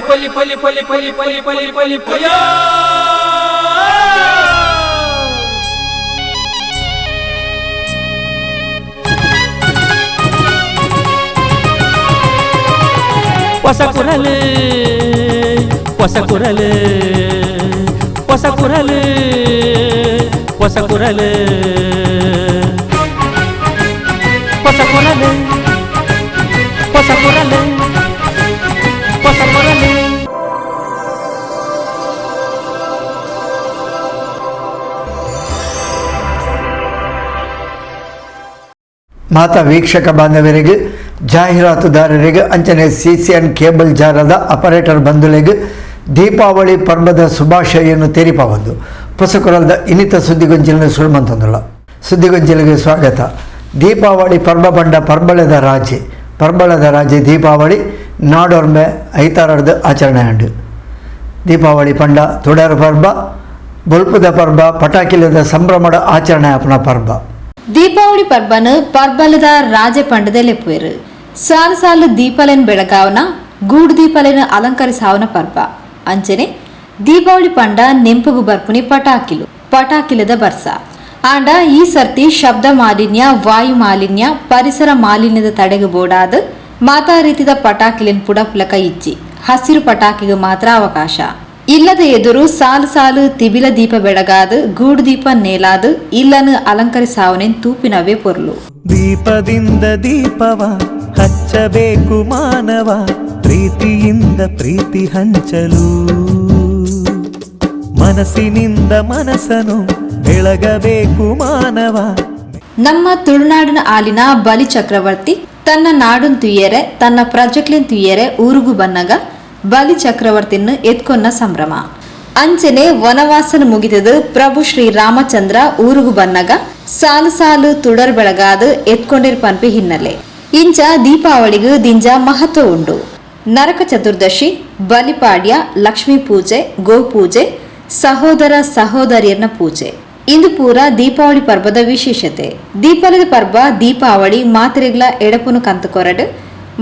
ಪೊಲಿ ಪೊಲಿ ಪೊಲಿ ಪೊಲಿ ಪೊಲಿ ಪೊಲಿ ಪೊಲಿ ಪೊಯ. ಹೊಸ ಕುರಲು, ಹೊಸ ಕುರಲು, ಹೊಸ ಕುರಲು, ಹೊಸ ಕುರಲು, ಹೊಸ ಕುರಲು, ಹೊಸ ಕುರಲು, ಹೊಸ ಕುರಲು. ಮಾತಾ ವೀಕ್ಷಕ ಬಾಂಧವರಿಗೆ, ಜಾಹೀರಾತುದಾರರಿಗೆ, ಅಂಚನೆ ಸಿ ಸಿ ಎನ್ ಕೇಬಲ್ ಜಾಲದ ಆಪರೇಟರ್ ಬಂಧುಲೆಗ್ ದೀಪಾವಳಿ ಪರ್ಬದ ಶುಭಾಶಯನ್ನು ತೆರಿಪವಂದು ಪುಸಕುರಲ್ದ ಇನ್ನಿತ ಸುದ್ದಿಗೊಂಚಿಲಿನ ಸುಳ್ಮಂತಂದುಲ್ಲ. ಸುದ್ದಿಗೊಂಚಿಲಿಗೆ ಸ್ವಾಗತ. ದೀಪಾವಳಿ ಪರ್ಬ ಬಂಡ ಪರ್ಬಳದ ರಾಜೆ, ಪರ್ಬಳದ ರಾಜೆ ದೀಪಾವಳಿ ನಾಡೊರ್ಮೆ ಐತಾರದ ಆಚರಣೆ ಅಂಡು. ದೀಪಾವಳಿ ಪಂಡ ತುಡರ್ ಪರ್ಬ, ಬೊಲ್ಪುದ ಪರ್ಬ, ಪಟಾಕಿಲದ ಸಂಭ್ರಮದ ಆಚರಣೆ ಆಪುನ ಪರ್ಬ. ದೀಪಾವಳಿ ಪರ್ಬನು ಪರ್ಬಲದ ರಾಜ ಪಂಡದೆ ಲೆಪ್ಪುವೆರು. ಸಾಲು ಸಾಲು ದೀಪಲೆನ್ ಬೆಳಗಾವನ, ಗೂಡು ದೀಪಲೆನ್ ಅಲಂಕರಿಸಾವನ ಪರ್ಬ. ಅಂಚನೆ ದೀಪಾವಳಿ ಪಂಡ ನೆಂಪುಗು ಬರ್ಪುನಿ ಪಟಾಕಿಲು, ಪಟಾಕಿಲದ ಬರ್ಸ. ಆಂಡ ಈ ಸರ್ತಿ ಶಬ್ದ ಮಾಲಿನ್ಯ, ವಾಯು ಮಾಲಿನ್ಯ, ಪರಿಸರ ಮಾಲಿನ್ಯದ ತಡೆಗೆ ಬೋಡಾದ್ ಮಾತಾ ರೀತಿದ ಪಟಾಕಿಲೆನ್ ಪುಡಪುಲಕ ಇಜ್ಜಿ. ಹಸಿರು ಪಟಾಕಿಗೆ ಮಾತ್ರ ಅವಕಾಶ. ಇಲ್ಲದ ಎದುರು ಸಾಲು ಸಾಲು ತಿಬಿಲ ದೀಪ ಬೆಳಗಾದು, ಗೂಡು ದೀಪ ನೇಲಾದು ಇಲ್ಲನು ಅಲಂಕರಿಸಾವನೆನ್ ತೂಪಿನವೇ ಪೊರ್ಲು. ದೀಪದಿಂದ ದೀಪವ ಹಚ್ಚಬೇಕು ಮಾನವ, ಪ್ರೀತಿಯಿಂದ ಪ್ರೀತಿ ಹಂಚಲು, ಮನಸ್ಸಿನಿಂದ ಮನಸ್ಸನು ಬೆಳಗಬೇಕು ಮಾನವ. ನಮ್ಮ ತುಳುನಾಡಿನ ಆಲಿನ ಬಲಿ ಚಕ್ರವರ್ತಿ ತನ್ನ ನಾಡುನ್ ತುಯ್ಯರೆ, ತನ್ನ ಪ್ರಜೆಕ್ಲೆನ್ ತುಯ್ಯರೆ ಊರುಗು ಬನ್ನಗ ಬಲಿ ಚಕ್ರವರ್ತಿನ ಎತ್ಕೊನ್ನ ಸಂಭ್ರಮ. ಅಂಚನೆ ವನವಾಸನ ಮುಗಿತದು ಪ್ರಭು ಶ್ರೀ ರಾಮಚಂದ್ರ ಊರುಗು ಬನ್ನಗ ಸಾಲು ಸಾಲು ತುಡರ್ ಬೆಳಗಾದು ಎತ್ಕೊಂಡಿರ್ ಪನ್ಪಿ ಹಿನ್ನೆಲೆ. ಇಂಚ ದೀಪಾವಳಿಗು ದಿಂಜ ಮಹತ್ವ ಉಂಡು. ನರಕ ಚತುರ್ದಶಿ, ಬಲಿಪಾಡ್ಯ, ಲಕ್ಷ್ಮೀ ಪೂಜೆ, ಗೋಪೂಜೆ, ಸಹೋದರ ಸಹೋದರಿಯರ್ನ ಪೂಜೆ ಇಂದು ಪೂರ ದೀಪಾವಳಿ ಪರ್ಬದ ವಿಶೇಷತೆ. ದೀಪಾವಳಿ ಪರ್ಬ ದೀಪಾವಳಿ ಮಾತೆರೆಗ್ಲ ಎಡಪುನು ಕಂತು ಕೊರಡು,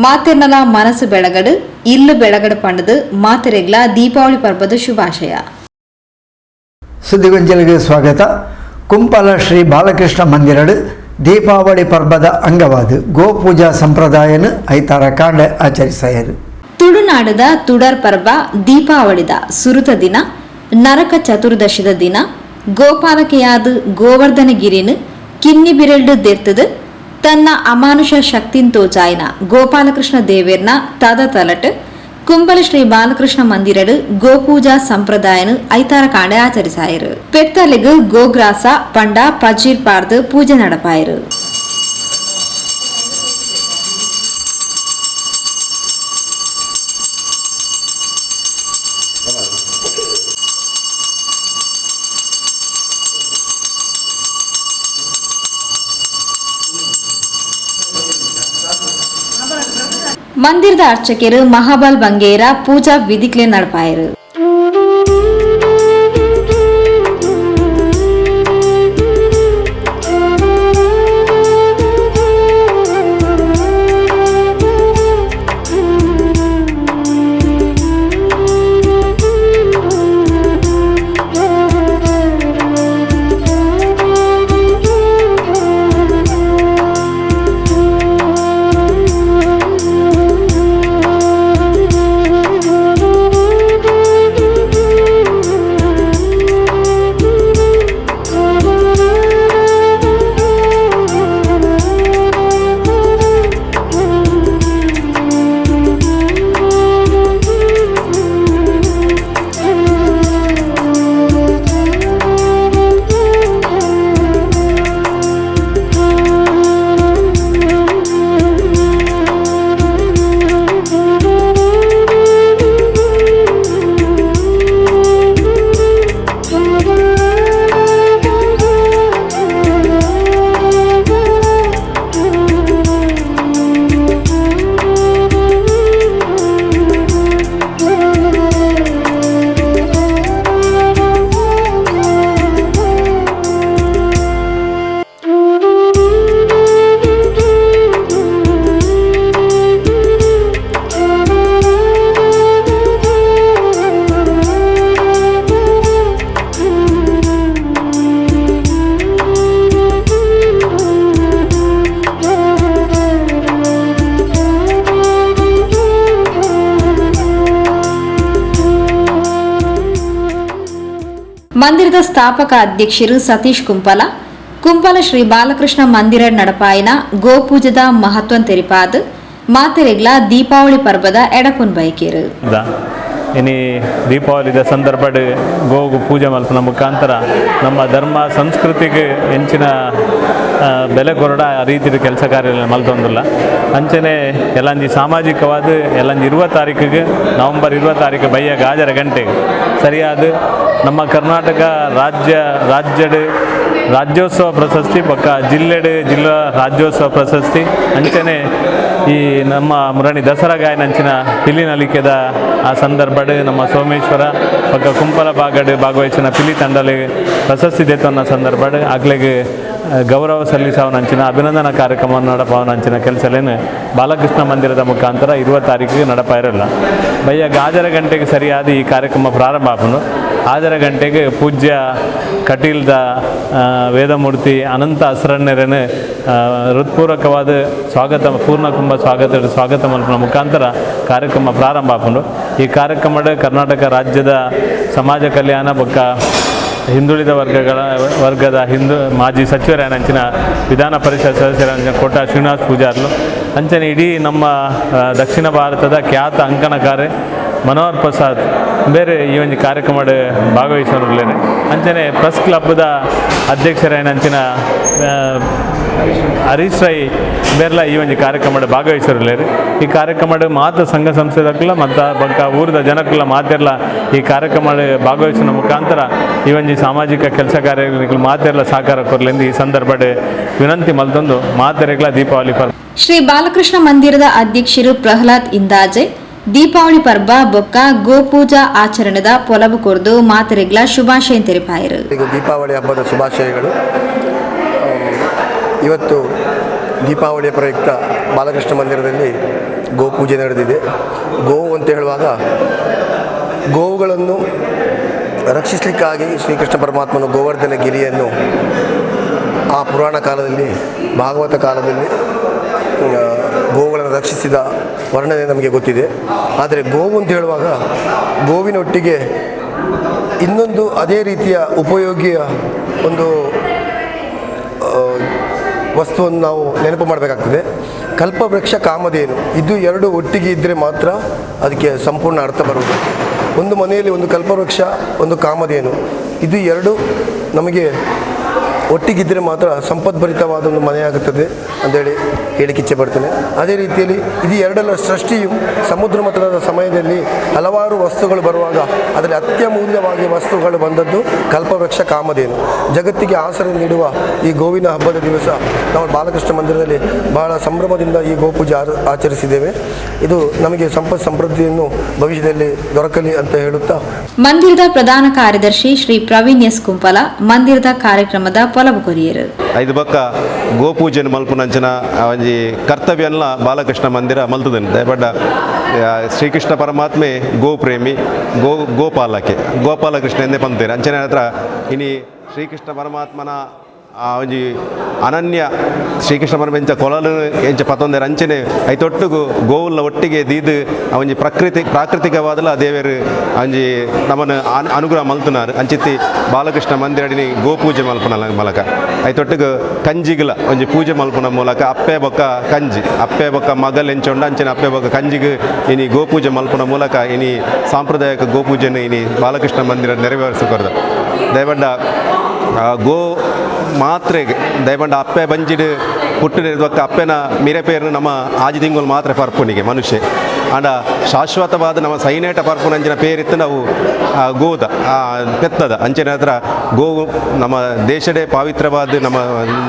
ಮಾತೆರ್ನಲ ಮನಸ್ಸು ಬೆಳಗಡು, ಇಲ್ಲು ಬೆಳಗಡು ಪಂಡದು ಮಾತೆರೆಗ್ಲ ದೀಪಾವಳಿ ಪರ್ಬದ ಶುಭಾಶಯ. ಸುದ್ದಿಗೊಂಚಲಿಗೆ ಸ್ವಾಗತ. ಕುಂಪಲ ಶ್ರೀ ಬಾಲಕೃಷ್ಣ ಮಂದಿರಡು ದೀಪಾವಳಿ ಪರ್ಬದ ಅಂಗವಾದ ಗೋಪೂಜಾ ಸಂಪ್ರದಾಯನ ಐತಾರ ಕಾಂಡೆ ಆಚರಿಸಾಯರು. ತುಳುನಾಡದ ತುಡರ್ ಪರ್ಬ ದೀಪಾವಳಿದ ಸುರುತ ದಿನ, ನರಕ ಚತುರ್ದಶಿದ ದಿನ ಗೋಪಾಲಕೆಯಾದ ಗೋವರ್ಧನಗಿರಿನ ಕಿನ್ನಿ ಬಿರೆಲ್ಡು ದೆರ್ತದು ತನ್ನ ಅಮಾನುಷ ಶಕ್ತಿನ್ ತೋಜಾಯಿನ ಗೋಪಾಲಕೃಷ್ಣ ದೇವೇರ್ನ ತದ ತಲಟ್ ಕುಂಬಲ ಶ್ರೀ ಬಾಲಕೃಷ್ಣ ಮಂದಿರಡು ಗೋಪೂಜಾ ಸಂಪ್ರದಾಯನು ಐತಾರ ಕಾಂಡೆ ಆಚರಿಸಾಯರು. ಪೆತ್ತಲೆಗು ಗೋಗ್ರಾಸ ಪಂಡ ಪಜೀರ್ ಪಾರ್ದು ಪೂಜೆ ನಡಪಾಯರು. ಮಂದಿರದ ಅರ್ಚಕರು ಮಹಾಬಲ್ ಬಂಗೇರ ಪೂಜಾ ವಿಧಿಕ್ಲೆ ನಡಪಾಯರು. ಮಂದಿರದ ಸ್ಥಾಪಕ ಅಧ್ಯಕ್ಷರು ಸತೀಶ್ ಕುಂಪಲ ಕುಂಪಲ ಶ್ರೀ ಬಾಲಕೃಷ್ಣ ಮಂದಿರ ನಡಪಾಯಿನ ಗೋಪೂಜದ ಮಹತ್ವ ತೆರಿಪಾದ್ ಮಾತೆರೆಗ್ಲ ದೀಪಾವಳಿ ಪರ್ಬದ ಎಡಪುನ್ ಬೈಕೇರು. ಇನಿ ದೀಪಾವಳಿದ ಸಂದರ್ಭಡ್ ಗೋಗು ಪೂಜೆ ಮಲ್ಪುನ ಮುಖಾಂತರ ನಮ್ಮ ಧರ್ಮ ಸಂಸ್ಕೃತಿಗೆ ಹೆಂಚಿನ ಬೆಲೆ ಕೊರಡ ಆ ರೀತಿಯ ಕೆಲಸ ಕಾರ್ಯ ಮಲ್ತೊಂದಿಲ್ಲ. ಅಂಚನೆ ಎಲ್ಲಂಜಿ ಸಾಮಾಜಿಕವಾದ ಎಲ್ಲಂಜಿ 20 ತಾರೀಕಿಗೆ ನವಂಬರ್ 20 ತಾರೀಕು ಬಯ್ಯ ಗಾಜರ ಗಂಟೆಗೆ ಸರಿಯಾದ ನಮ್ಮ ಕರ್ನಾಟಕ ರಾಜ್ಯದ ರಾಜ್ಯೋತ್ಸವ ಪ್ರಶಸ್ತಿ ಪಕ್ಕ ಜಿಲ್ಲೆಡ್ ಜಿಲ್ಲಾ ರಾಜ್ಯೋತ್ಸವ ಪ್ರಶಸ್ತಿ ಅಂಚನೆ ಈ ನಮ್ಮ ಮುರಣಿ ದಸರಾ ಗಾಯನಂಚಿನ ಪಿಲಿ ನಲಿಕೆದ ಆ ಸಂದರ್ಭಡ್ ನಮ್ಮ ಸೋಮೇಶ್ವರ ಪಕ್ಕ ಕುಂಪಲ ಭಾಗಡ್ ಭಾಗವಹಿಸಿನ ಪಿಲಿ ತಂಡಲಿ ಪ್ರಶಸ್ತಿ ದೇತನ್ನ ಸಂದರ್ಭಡ್ ಅಗ್ಲೆಗೆ ಗೌರವ ಸಲ್ಲಿಸವನಂಚಿನ ಅಭಿನಂದನಾ ಕಾರ್ಯಕ್ರಮವನ್ನು ನಡಪವನಂಚಿನ ಕೆಲಸಲೇನು ಬಾಲಕೃಷ್ಣ ಮಂದಿರದ ಮುಖಾಂತರ 20 ತಾರೀಕಿಗೆ ನಡಪ ಇರಲ್ಲ. ಬಯ್ಯ ಗಾಜರ ಗಂಟೆಗೆ ಸರಿಯಾದ ಈ ಕಾರ್ಯಕ್ರಮ ಪ್ರಾರಂಭ ಆಪುಂಡು. ಆಜರ ಗಂಟೆಗೆ ಪೂಜ್ಯ ಕಟೀಲ್ದ ವೇದಮೂರ್ತಿ ಅನಂತ ಅಸ್ರಣ್ಯರನ್ನು ಹೃತ್ಪೂರ್ವಕವಾದ ಸ್ವಾಗತ ಪೂರ್ಣಕುಂಭ ಸ್ವಾಗತ ಮಲ್ಪುನ ಮುಖಾಂತರ ಕಾರ್ಯಕ್ರಮ ಪ್ರಾರಂಭ ಆಪುಂಡು. ಈ ಕಾರ್ಯಕ್ರಮದ ಕರ್ನಾಟಕ ರಾಜ್ಯದ ಸಮಾಜ ಕಲ್ಯಾಣ ಬೊಕ್ಕ ಹಿಂದುಳಿದ ವರ್ಗದ ಹಿಂದೂ ಮಾಜಿ ಸಚಿವರಾನಂಚಿನ ವಿಧಾನ ಪರಿಷತ್ ಸದಸ್ಯರಾಂಚಿನ ಕೋಟ ಶ್ರೀನಿವಾಸ್ ಪೂಜಾರ್ಲು ಅಂಚನೆ ಇಡೀ ನಮ್ಮ ದಕ್ಷಿಣ ಭಾರತದ ಖ್ಯಾತ ಅಂಕಣಕಾರೆ ಮನೋಹರ್ ಪ್ರಸಾದ್ ಬೇರೆ ಈ ಒಂದು ಕಾರ್ಯಕ್ರಮದ ಭಾಗವಹಿಸೋರ್ಲೇನೆ. ಅಂಚನೆ ಪ್ರೆಸ್ ಕ್ಲಬ್ದ ಅಧ್ಯಕ್ಷರೇನಂಚಿನ ಹರೀಶ್ ರೈ ಬೇರ್ಲ ಈ ಒಂದು ಕಾರ್ಯಕ್ರಮದ ಭಾಗವಹಿಸಿರಲೇರಿ. ಈ ಕಾರ್ಯಕ್ರಮದ ಮಾತು ಸಂಘ ಸಂಸ್ಥೆದಕ್ಕಲ್ಲ ಮತ್ತು ಬಕ್ಕ ಊರದ ಜನಕ್ಕಲ್ಲ ಮಾತೆಲ್ಲ ಈ ಕಾರ್ಯಕ್ರಮ ಭಾಗವಹಿಸಿನ ಮುಖಾಂತರ ಈ ಒಂದು ಸಾಮಾಜಿಕ ಕೆಲಸ ಕಾರ್ಯಗಳು ಮಾತೆಲ್ಲ ಸಹಕಾರ ಕೊರಲೆಂದು ಈ ಸಂದರ್ಭದ ವಿನಂತಿ ಮಲ್ತೊಂದು ಮಾತೆರೆಗ್ಲ ದೀಪಾವಳಿ ಪರ್ವ. ಶ್ರೀ ಬಾಲಕೃಷ್ಣ ಮಂದಿರದ ಅಧ್ಯಕ್ಷರು ಪ್ರಹ್ಲಾದ್ ಇಂದಾಜೆ ದೀಪಾವಳಿ ಪರ್ಬ ಬೊಕ್ಕ ಗೋಪೂಜಾ ಆಚರಣೆದ ಪೊಲಬು ಕೊರ್ದು ಮಾತೆರೆಗ್ಲ ಶುಭಾಶಯ ತೆರಿಪಾಯರು. ದೀಪಾವಳಿ ಹಬ್ಬದ ಶುಭಾಶಯಗಳು. ಇವತ್ತು ದೀಪಾವಳಿಯ ಪ್ರಯುಕ್ತ ಬಾಲಕೃಷ್ಣ ಮಂದಿರದಲ್ಲಿ ಗೋಪೂಜೆ ನಡೆದಿದೆ. ಗೋವು ಅಂತ ಹೇಳುವಾಗ ಗೋವುಗಳನ್ನು ರಕ್ಷಿಸಲಿಕ್ಕಾಗಿ ಶ್ರೀಕೃಷ್ಣ ಪರಮಾತ್ಮನು ಗೋವರ್ಧನ ಗಿರಿಯನ್ನು ಆ ಪುರಾಣ ಕಾಲದಲ್ಲಿ, ಭಾಗವತ ಕಾಲದಲ್ಲಿ ಗೋವುಗಳನ್ನು ರಕ್ಷಿಸಿದ ವರ್ಣನೆ ನಮಗೆ ಗೊತ್ತಿದೆ. ಆದರೆ ಗೋವು ಅಂತ ಹೇಳುವಾಗ ಗೋವಿನೊಟ್ಟಿಗೆ ಇನ್ನೊಂದು ಅದೇ ರೀತಿಯ ಉಪಯೋಗಿಯ ಒಂದು ವಸ್ತುವನ್ನು ನಾವು ನೆನಪು ಮಾಡಬೇಕಾಗ್ತದೆ. ಕಲ್ಪವೃಕ್ಷ ಕಾಮಧೇನು, ಇದು ಎರಡು ಒಟ್ಟಿಗೆ ಇದ್ದರೆ ಮಾತ್ರ ಅದಕ್ಕೆ ಸಂಪೂರ್ಣ ಅರ್ಥ ಬರುವುದು. ಒಂದು ಮನೆಯಲ್ಲಿ ಒಂದು ಕಲ್ಪವೃಕ್ಷ, ಒಂದು ಕಾಮಧೇನು, ಇದು ಎರಡು ನಮಗೆ ಒಟ್ಟಿಗಿದ್ದರೆ ಮಾತ್ರ ಸಂಪದ್ಭರಿತವಾದ ಒಂದು ಮನೆಯಾಗುತ್ತದೆ ಅಂತೇಳಿ ಹೇಳಿಕ್ಕೆ ಇಚ್ಛೆ ಪಡ್ತೇನೆ. ಅದೇ ರೀತಿಯಲ್ಲಿ ಇದು ಎರಡರ ಸೃಷ್ಟಿಯು ಸಮುದ್ರ ಮಥನದ ಸಮಯದಲ್ಲಿ ಹಲವಾರು ವಸ್ತುಗಳು ಬರುವಾಗ ಅದರಲ್ಲಿ ಅತ್ಯಮೂಲ್ಯವಾಗಿ ವಸ್ತುಗಳು ಬಂದದ್ದು ಕಲ್ಪವೃಕ್ಷ ಕಾಮಧೇನು. ಜಗತ್ತಿಗೆ ಆಸರೆ ನೀಡುವ ಈ ಗೋವಿನ ಹಬ್ಬದ ದಿವಸ ನಾವು ಬಾಲಕೃಷ್ಣ ಮಂದಿರದಲ್ಲಿ ಬಹಳ ಸಂಭ್ರಮದಿಂದ ಈ ಗೋಪೂಜೆ ಆಚರಿಸಿದ್ದೇವೆ. ಇದು ನಮಗೆ ಸಂಪತ್ ಸಮೃದ್ಧಿಯನ್ನು ಭವಿಷ್ಯದಲ್ಲಿ ದೊರಕಲಿ ಅಂತ ಹೇಳುತ್ತಾ ಮಂದಿರದ ಪ್ರಧಾನ ಕಾರ್ಯದರ್ಶಿ ಶ್ರೀ ಪ್ರವೀಣ್ ಎಸ್ ಕುಂಪಲ ಮಂದಿರದ ಕಾರ್ಯಕ್ರಮದ ಪೊಲಬು ಕೊರಿಯರು. ಐದು ಬಕ್ಕ ಗೋಪೂಜೆನ ಮಲ್ಪುನಂಚಿನ ಒಂಜಿ ಕರ್ತವ್ಯನ್ಲ ಬಾಲಕೃಷ್ಣ ಮಂದಿರ ಮಲ್ತದಂತೆ. ಬಟ್ ಶ್ರೀಕೃಷ್ಣ ಪರಮಾತ್ಮೆ ಗೋಪ್ರೇಮಿ, ಗೋಪಾಲಕೆ, ಗೋಪಾಲಕೃಷ್ಣ ಎಂದೇ ಪಂತೇರು. ಅಂಚನೆ ಹತ್ರ ಇನಿ ಶ್ರೀಕೃಷ್ಣ ಪರಮಾತ್ಮನ ಒಂಜಿ ಅನನ್ಯ ಶ್ರೀಕೃಷ್ಣ ಪರಮ ಎಂಚ ಕೊಲಲು ಎಂಚ ಪತ್ತೊಂದರ ಅಂಚನೆ ಐತೊಟ್ಟುಗು ಗೋವುಲ್ಲ ಒಟ್ಟಿಗೆ ದೀದು ಒಂಜಿ ಪ್ರಾಕೃತಿಕವಾದಲ ದೇವರು ಒಂಜಿ ನಮ್ಮನ್ನು ಅನುಗ್ರಹ ಮಲ್ತುನಾರು. ಅಂಚಿತ್ತಿ ಬಾಲಕೃಷ್ಣ ಮಂದಿರಡಿನಿ ಗೋಪೂಜೆ ಮಲ್ಪುನ ಮೂಲಕ ಐತೊಟ್ಟುಗು ಕಂಜಿಗಲ ಒಂಜಿ ಪೂಜೆ ಮಲ್ಪುನ ಮೂಲಕ ಅಪ್ಪೆ ಬೊಕ್ಕ ಕಂಜಿ, ಅಪ್ಪೆ ಬೊಕ್ಕ ಮಗಲ್ ಎಂಚೊಂಡ ಅಂಚನೆ ಅಪ್ಪೆ ಬೊಕ್ಕ ಕಂಜಿಗು ಇನಿ ಗೋಪೂಜೆ ಮಲ್ಪುನ ಮೂಲಕ ಇನಿ ಸಾಂಪ್ರದಾಯಿಕ ಗೋಪೂಜೆನ ಇನಿ ಬಾಲಕೃಷ್ಣ ಮಂದಿರ ನೆರವೇರಿಸಿಕೊರ್ದು. ದಯಬಂಡ ಗೋ ಮಾತ್ರೆಗೆ ದಯಬಂಡ ಅಪ್ಪೆ ಬಂಜಿಡು ಪುಟ್ಟಿನ ಅಪ್ಪೆನ ಮಿರೆ ಪೇರು ನಮ್ಮ ಆಜಿ ತಿಂಗಳು ಮಾತ್ರ ಪರ್ಪುನಿಗೆ ಮನುಷ್ಯ ಆಂಡ ಶಾಶ್ವತವಾದ ನಮ್ಮ ಸೈನೇಟ ಪರ್ಪುನಂಚಿನ ಪೇರಿತ್ತು ನಾವು ಗೋದ ಪೆತ್ತದ ಅಂಚಿನ ಹತ್ರ ಗೋವು ನಮ್ಮ ದೇಶದೇ ಪವಿತ್ರವಾದ ನಮ್ಮ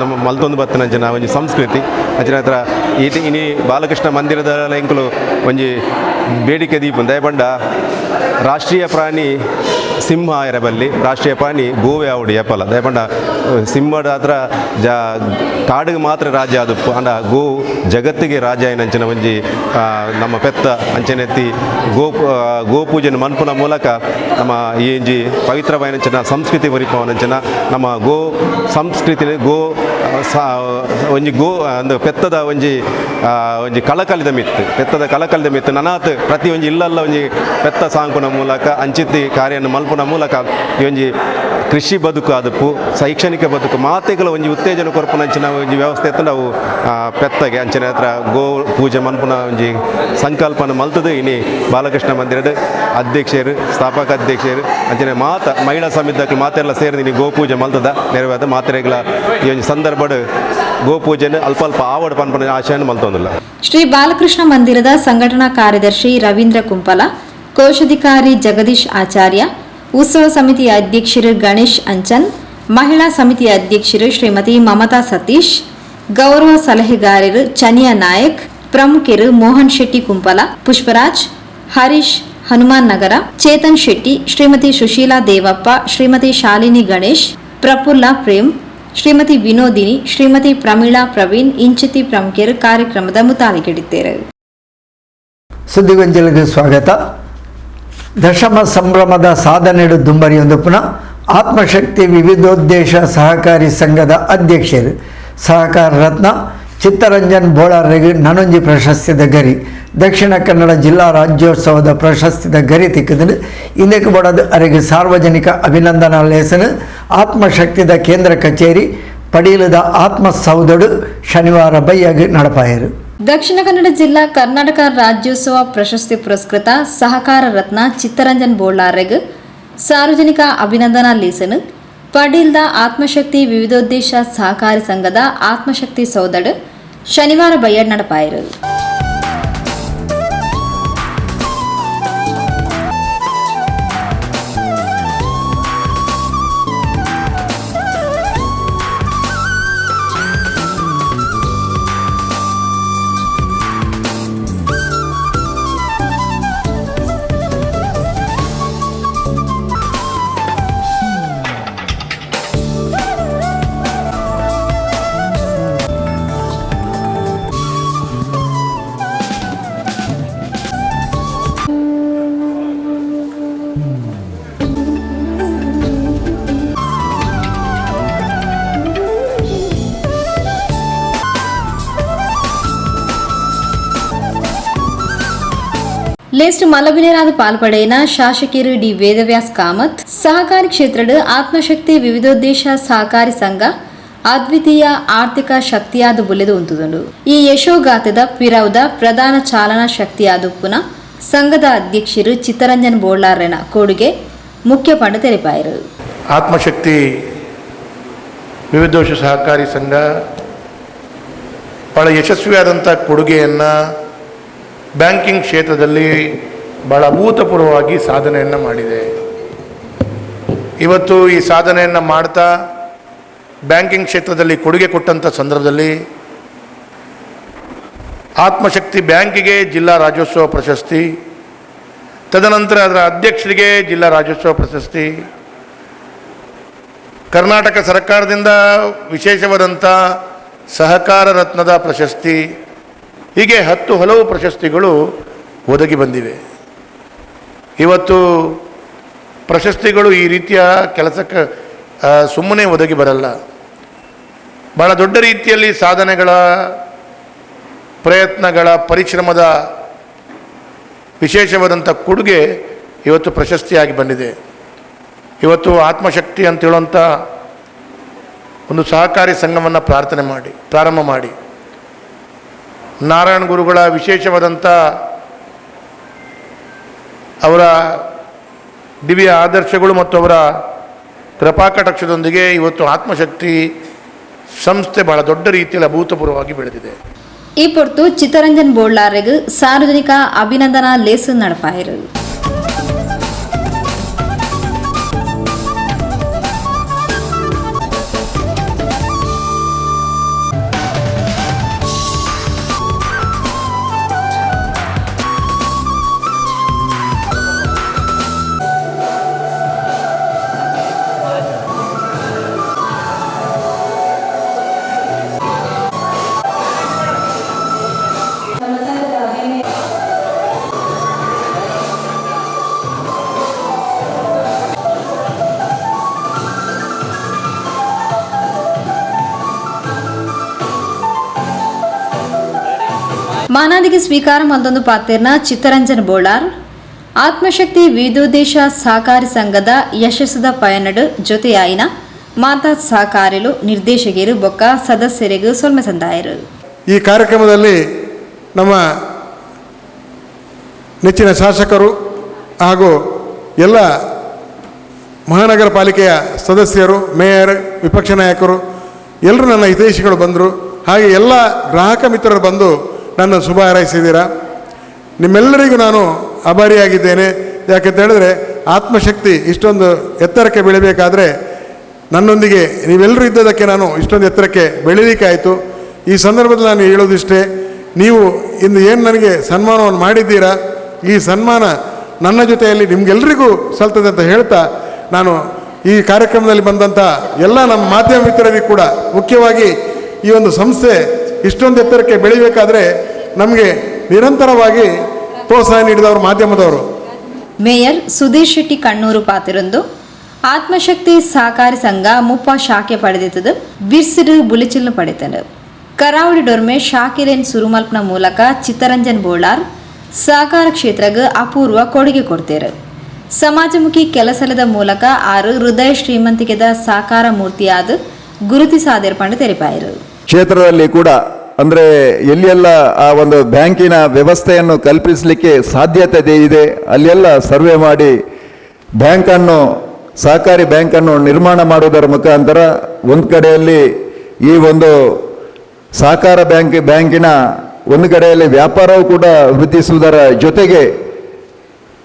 ನಮ್ಮ ಮಲ್ತೊಂದು ಬತ್ತನಂಚಿನ ಒಂಜಿ ಸಂಸ್ಕೃತಿ ಅಂಚಿನ ಹತ್ರ ಇನಿ ಬಾಲಕೃಷ್ಣ ಮಂದಿರದ ಎಂಕುಲು ಒಂಜಿ ಬೇಡಿಕೆ ದೀಪ ದಯಬಂಡ ರಾಷ್ಟ್ರೀಯ ಪ್ರಾಣಿ ಸಿಂಹ ಇರಬಲ್ಲಿ ರಾಷ್ಟ್ರೀಯ ಪ್ರಾಣಿ ಗೋವೆ ಆವಡಿ ಎಪ್ಪಲ ದಯಪಂಡ ಸಿಂಹದ ಹತ್ರ ಜ ಕಾಡಿಗೆ ಮಾತ್ರ ರಾಜ್ಯ ಅದು ಅಂಡ ಗೋ ಜಗತ್ತಿಗೆ ರಾಜ ಏನಂಚಿನ ಒಂಜಿ ನಮ್ಮ ಪೆತ್ತ ಅಂಚನೆತ್ತಿ ಗೋಪೂಜೆನ ಮನ್ಪುನ ಮೂಲಕ ನಮ್ಮ ಈ ಒಂಜಿ ಪವಿತ್ರವಾಯಿನಂಚಿನ ಸಂಸ್ಕೃತಿ ಒರಿಪವನಂಚಿನ ನಮ್ಮ ಗೋ ಸಂಸ್ಕೃತಿ ಗೋ ಒಂಜಿ ಗೋ ಅಂದು ಪೆತ್ತದ ಒಂಜಿ ಒಂಜಿ ಕಳಕಲಿದ ಮಿತ್ತು ಪೆತ್ತದ ಕಳಕಲಿದ ಮಿತ್ತು ನನಾತ್ ಪ್ರತಿ ಒಂಜಿ ಇಲ್ಲಲ್ಲ ಒಂಜಿ ಪೆತ್ತ ಸಾಂಕುನ ಮೂಲಕ ಅಂಚಿತ್ತಿ ಕಾರ್ಯನ ಮಲ್ಪುನ ಮೂಲಕ ಈ ಒಂಜಿ ಕೃಷಿ ಬದುಕು ಆದಪ್ಪು ಶೈಕ್ಷಣಿಕ ಬದುಕು ಮಾತೆಗಳ ಒಂಜಿ ಉತ್ತೇಜನ ಕೊರ್ಪುನ ಅಂಚಿನ ಒಂಜಿ ವ್ಯವಸ್ಥೆ ಇತ್ತು ನಾವು ಪೆತ್ತಗೆ ಅಂಚಿನ ಹತ್ರ ಗೋ ಪೂಜೆ ಮನ್ಪುನ ಒಂಜಿ ಸಂಕಲ್ಪನ ಮಲ್ತದು ಇನಿ ಬಾಲಕೃಷ್ಣ ಮಂದಿರದ ಅಧ್ಯಕ್ಷರು ಸ್ಥಾಪಕ ಅಧ್ಯಕ್ಷರು ಅಂಚನೆ ಮಾತ ಮಹಿಳಾ ಸಮಿತಿ ಮಾತೆಲ್ಲ ಸೇರಿ ಇನಿ ಗೋಪೂಜೆ ಮಲ್ತದ ನೆರವೇದ ಮಾತೆರೆಗಳ ಈ ಒಂಜಿ ಸಂದರ್ಭಡ್ ಗೋಪೂಜೆನ ಅಲ್ಪ ಅಲ್ಪ ಆವಡ್ ಪನ್ಪುನ ಆಶಯನ ಮಲ್ತೊಂದಿಲ್ಲ. ಶ್ರೀ ಬಾಲಕೃಷ್ಣ ಮಂದಿರದ ಸಂಘಟನಾ ಕಾರ್ಯದರ್ಶಿ ರವೀಂದ್ರ ಕುಂಪಲ, ಕೋಶಾಧಿಕಾರಿ ಜಗದೀಶ್ ಆಚಾರ್ಯ, ಉತ್ಸವ ಸಮಿತಿಯ ಅಧ್ಯಕ್ಷರು ಗಣೇಶ್ ಅಂಚನ್, ಮಹಿಳಾ ಸಮಿತಿಯ ಅಧ್ಯಕ್ಷರು ಶ್ರೀಮತಿ ಮಮತಾ ಸತೀಶ್, ಗೌರವ ಸಲಹೆಗಾರರು ಚನಿಯಾ ನಾಯಕ್, ಪ್ರಮುಖರು ಮೋಹನ್ ಶೆಟ್ಟಿ ಕುಂಪಲ, ಪುಷ್ಪರಾಜ್, ಹರೀಶ್ ಹನುಮಾನ್ ನಗರ, ಚೇತನ್ ಶೆಟ್ಟಿ, ಶ್ರೀಮತಿ ಸುಶೀಲಾ ದೇವಪ್ಪ, ಶ್ರೀಮತಿ ಶಾಲಿನಿ ಗಣೇಶ್, ಪ್ರಫುಲ್ಲ ಪ್ರೇಮ್, ಶ್ರೀಮತಿ ವಿನೋದಿನಿ, ಶ್ರೀಮತಿ ಪ್ರಮೀಳಾ ಪ್ರವೀಣ್ ಇಂಚಿತಿ ಪ್ರಮುಖರು ಕಾರ್ಯಕ್ರಮದ ಮುತಾಲಿಕೆಡಿದ್ದಾರೆ. ಸುದ್ದಿಗೊಂಜಲಿಗೆ ಸ್ವಾಗತ. ದಶಮ ಸಂಭ್ರಮದ ಸಾಧನೆಡು ದುಂಬರಿಯೊಂದು ಪುನಃ ಆತ್ಮಶಕ್ತಿ ವಿವಿಧೋದ್ದೇಶ ಸಹಕಾರಿ ಸಂಘದ ಅಧ್ಯಕ್ಷರು ಸಹಕಾರ ರತ್ನ ಚಿತ್ತರಂಜನ್ ಬೋಳಾರಿಗೆ ನನೊಂಜಿ ಪ್ರಶಸ್ತಿದ ಗರಿ ದಕ್ಷಿಣ ಕನ್ನಡ ಜಿಲ್ಲಾ ರಾಜ್ಯೋತ್ಸವದ ಪ್ರಶಸ್ತಿದ ಗರಿ ತಿಕ್ಕಿದ್ರು. ಇಂದಕ್ಕೆ ಬಡದು ಅರೆಗೆ ಸಾರ್ವಜನಿಕ ಅಭಿನಂದನಾ ಲೇಸನ ಆತ್ಮಶಕ್ತಿದ ಕೇಂದ್ರ ಕಚೇರಿ ಪಡೀಲದ ಆತ್ಮಸೌಧಡು ಶನಿವಾರ ಬೈಯಾಗಿ ನಡಪಾಯರು. ದಕ್ಷಿಣ ಕನ್ನಡ ಜಿಲ್ಲಾ ಕರ್ನಾಟಕ ರಾಜ್ಯೋತ್ಸವ ಪ್ರಶಸ್ತಿ ಪುರಸ್ಕೃತ ಸಹಕಾರ ರತ್ನ ಚಿತ್ತರಂಜನ್ ಬೋಳಾರೆಗ್ ಸಾರ್ವಜನಿಕ ಅಭಿನಂದನಾ ಲೇಸನು ಪಡೀಲ್ದ ಆತ್ಮಶಕ್ತಿ ವಿವಿಧೋದ್ದೇಶ ಸಹಕಾರಿ ಸಂಘದ ಆತ್ಮಶಕ್ತಿ ಸೌದಡು ಶನಿವಾರ ಬಯ್ಯಡ್ ನಡಪಾಯರು. ಲೇಸ್ಟ್ ಮಲಬಿನೇರಾದ ಪಾಲ್ಪಡೆಯನ ಶಾಸಕಿರು ಡಿ ವೇದವ್ಯಾಸ್ ಕಾಮತ್ ಸಹಕಾರಿ ಕ್ಷೇತ್ರದ ಆತ್ಮಶಕ್ತಿ ವಿವಿಧೋದ್ದೇಶ ಸಹಕಾರಿ ಸಂಘ ಅದ್ವಿತೀಯ ಆರ್ಥಿಕ ಶಕ್ತಿಯಾದ ಬುಲೆದು ಉಂಟುದುಂಡು. ಈ ಯಶೋಗಾಥದ ಪಿರೌದ ಪ್ರಧಾನ ಚಾಲನಾ ಶಕ್ತಿಯಾದ ಪುನಃ ಸಂಘದ ಅಧ್ಯಕ್ಷರು ಚಿತ್ತರಂಜನ್ ಬೋಳಾರನ ಕೊಡುಗೆ ಮುಖ್ಯ ಪಂಡ ತೆರಪಾಯರು. ಆತ್ಮಶಕ್ತಿ ವಿವಿಧೋಷ ಸಹಕಾರಿ ಸಂಘ ಬಹಳ ಯಶಸ್ವಿಯಾದಂಥ ಕೊಡುಗೆಯನ್ನು ಬ್ಯಾಂಕಿಂಗ್ ಕ್ಷೇತ್ರದಲ್ಲಿ ಭಾಳ ಅಭೂತಪೂರ್ವವಾಗಿ ಸಾಧನೆಯನ್ನು ಮಾಡಿದೆ. ಇವತ್ತು ಈ ಸಾಧನೆಯನ್ನು ಮಾಡ್ತಾ ಬ್ಯಾಂಕಿಂಗ್ ಕ್ಷೇತ್ರದಲ್ಲಿ ಕೊಡುಗೆ ಕೊಟ್ಟಂಥ ಸಂದರ್ಭದಲ್ಲಿ ಆತ್ಮಶಕ್ತಿ ಬ್ಯಾಂಕಿಗೆ ಜಿಲ್ಲಾ ರಾಜ್ಯೋತ್ಸವ ಪ್ರಶಸ್ತಿ, ತದನಂತರ ಅದರ ಅಧ್ಯಕ್ಷರಿಗೆ ಜಿಲ್ಲಾ ರಾಜ್ಯೋತ್ಸವ ಪ್ರಶಸ್ತಿ, ಕರ್ನಾಟಕ ಸರ್ಕಾರದಿಂದ ವಿಶೇಷವಾದಂಥ ಸಹಕಾರ ರತ್ನದ ಪ್ರಶಸ್ತಿ, ಹೀಗೆ 10 ಹಲವು ಪ್ರಶಸ್ತಿಗಳು ಒದಗಿ ಬಂದಿವೆ. ಇವತ್ತು ಪ್ರಶಸ್ತಿಗಳು ಈ ರೀತಿಯ ಕೆಲಸಕ್ಕೆ ಸುಮ್ಮನೆ ಒದಗಿ ಬರಲ್ಲ. ಭಾಳ ದೊಡ್ಡ ರೀತಿಯಲ್ಲಿ ಸಾಧನೆಗಳ, ಪ್ರಯತ್ನಗಳ, ಪರಿಶ್ರಮದ ವಿಶೇಷವಾದಂಥ ಕೊಡುಗೆ ಇವತ್ತು ಪ್ರಶಸ್ತಿಯಾಗಿ ಬಂದಿದೆ. ಇವತ್ತು ಆತ್ಮಶಕ್ತಿ ಅಂತೇಳುವಂಥ ಒಂದು ಸಹಕಾರಿ ಸಂಘವನ್ನು ಪ್ರಾರಂಭ ಮಾಡಿ ನಾರಾಯಣ ಗುರುಗಳ ವಿಶೇಷವಾದಂಥ ಅವರ ದಿವ್ಯ ಆದರ್ಶಗಳು ಮತ್ತು ಅವರ ಕೃಪಾಕಟಾಕ್ಷದೊಂದಿಗೆ ಇವತ್ತು ಆತ್ಮಶಕ್ತಿ ಸಂಸ್ಥೆ ಬಹಳ ದೊಡ್ಡ ರೀತಿಯಲ್ಲಿ ಅಭೂತಪೂರ್ವವಾಗಿ ಬೆಳೆದಿದೆ. ಈ ಪೊರ್ತು ಚಿತ್ತರಂಜನ್ ಬೋಳ್ಳಾರೆಗ್ ಸಾರ್ವಜನಿಕ ಅಭಿನಂದನಾ ಲೇಸು ನಡಪಾಯರು. ಮಾನಾದಿಗೆ ಸ್ವೀಕಾರ ಮಲ್ದೊಂದು ಪಾತೆರ್ನ ಚಿತ್ತರಂಜನ್ ಬೋಳಾರ್ ಆತ್ಮಶಕ್ತಿ ವಿವಿಧೋದ್ದೇಶ ಸಹಕಾರಿ ಸಂಘದ ಯಶಸ್ಸದ ಪಯಣಡು ಜೊತೆಯಾಯಿನ ಮಾತಾ ಸಹಕಾರಿಲು ನಿರ್ದೇಶಕರು ಬೊಕ್ಕ ಸದಸ್ಯರಿಗೂ ಸೊಲ್ಮೆ ಸಂದಾಯರು. ಈ ಕಾರ್ಯಕ್ರಮದಲ್ಲಿ ನಮ್ಮ ನೆಚ್ಚಿನ ಶಾಸಕರು ಹಾಗೂ ಎಲ್ಲ ಮಹಾನಗರ ಪಾಲಿಕೆಯ ಸದಸ್ಯರು, ಮೇಯರ್, ವಿಪಕ್ಷ ನಾಯಕರು ಎಲ್ಲರೂ ನನ್ನ ಹಿತೈಷಿಗಳು ಬಂದರು. ಹಾಗೆ ಎಲ್ಲ ಗ್ರಾಹಕ ಮಿತ್ರರು ಬಂದು ನನ್ನ ಶುಭ ಹಾರೈಸಿದ್ದೀರಾ. ನಿಮ್ಮೆಲ್ಲರಿಗೂ ನಾನು ಆಭಾರಿಯಾಗಿದ್ದೇನೆ. ಯಾಕೆಂತ ಹೇಳಿದ್ರೆ ಆತ್ಮಶಕ್ತಿ ಇಷ್ಟೊಂದು ಎತ್ತರಕ್ಕೆ ಬೆಳಿಬೇಕಾದರೆ ನನ್ನೊಂದಿಗೆ ನೀವೆಲ್ಲರೂ ಇದ್ದದಕ್ಕೆ ನಾನು ಇಷ್ಟೊಂದು ಎತ್ತರಕ್ಕೆ ಬೆಳೀಲಿಕ್ಕಾಯಿತು. ಈ ಸಂದರ್ಭದಲ್ಲಿ ನಾನು ಹೇಳೋದಿಷ್ಟೇ, ನೀವು ಇಂದು ಏನು ನನಗೆ ಸನ್ಮಾನವನ್ನು ಮಾಡಿದ್ದೀರಾ, ಈ ಸನ್ಮಾನ ನನ್ನ ಜೊತೆಯಲ್ಲಿ ನಿಮಗೆಲ್ಲರಿಗೂ ಸಲ್ತದೆ ಅಂತ ಹೇಳ್ತಾ ನಾನು ಈ ಕಾರ್ಯಕ್ರಮದಲ್ಲಿ ಬಂದಂಥ ಎಲ್ಲ ನಮ್ಮ ಮಾಧ್ಯಮ ಮಿತ್ರರಿಗೂ ಕೂಡ, ಮುಖ್ಯವಾಗಿ ಈ ಒಂದು ಸಂಸ್ಥೆ ಇಷ್ಟೊಂದು ಎತ್ತರಕ್ಕೆ ಬೆಳಿಬೇಕಾದರೆ ನಮಗೆ ನಿರಂತರವಾಗಿ ಪ್ರೋತ್ಸಾಹ ನೀಡಿದವರು ಮಾಧ್ಯಮದವರು. ಮೇಯರ್ ಸುಧೀರ್ ಶೆಟ್ಟಿ ಕಣ್ಣೂರು ಪಾತಿರೊಂದು ಆತ್ಮಶಕ್ತಿ ಸಹಕಾರಿ ಸಂಘ 30 ಶಾಖೆ ಪಡೆದಿತ್ತದು ಬಿರ್ಸಿಡು ಬುಲಿಚಿಲ್ನು ಪಡೆತನು. ಕರಾವಳಿ ಡೊರ್ಮೆ ಶಾಖೆಲೆನ್ ಸುರುಮಲ್ಪ್ನ ಮೂಲಕ ಚಿತ್ತರಂಜನ್ ಬೋಳಾರ್ ಸಹಕಾರ ಕ್ಷೇತ್ರಗ್ ಅಪೂರ್ವ ಕೊಡುಗೆ ಕೊಡ್ತೇರು. ಸಮಾಜಮುಖಿ ಕೆಲಸಲದ ಮೂಲಕ ಆರು ಹೃದಯ ಶ್ರೀಮಂತಿಕೆದ ಸಾಕಾರ ಮೂರ್ತಿಯಾದ ಗುರುತಿ ಸಾದೇರ್ಪಂಡು ತೆರಿಪಾಯರು. ಕ್ಷೇತ್ರದಲ್ಲಿ ಕೂಡ ಅಂದರೆ ಎಲ್ಲಿಯೆಲ್ಲ ಆ ಒಂದು ಬ್ಯಾಂಕಿನ ವ್ಯವಸ್ಥೆಯನ್ನು ಕಲ್ಪಿಸಲಿಕ್ಕೆ ಸಾಧ್ಯತೆ ಇದೆ ಅಲ್ಲೆಲ್ಲ ಸರ್ವೆ ಮಾಡಿ ಬ್ಯಾಂಕನ್ನು, ಸಹಕಾರಿ ಬ್ಯಾಂಕನ್ನು ನಿರ್ಮಾಣ ಮಾಡುವುದರ ಮುಖಾಂತರ ಒಂದು ಕಡೆಯಲ್ಲಿ ಈ ಒಂದು ಸಹಕಾರ ಬ್ಯಾಂಕಿನ ಒಂದು ಕಡೆಯಲ್ಲಿ ವ್ಯಾಪಾರವೂ ಕೂಡ ವೃದ್ಧಿಸುವುದರ ಜೊತೆಗೆ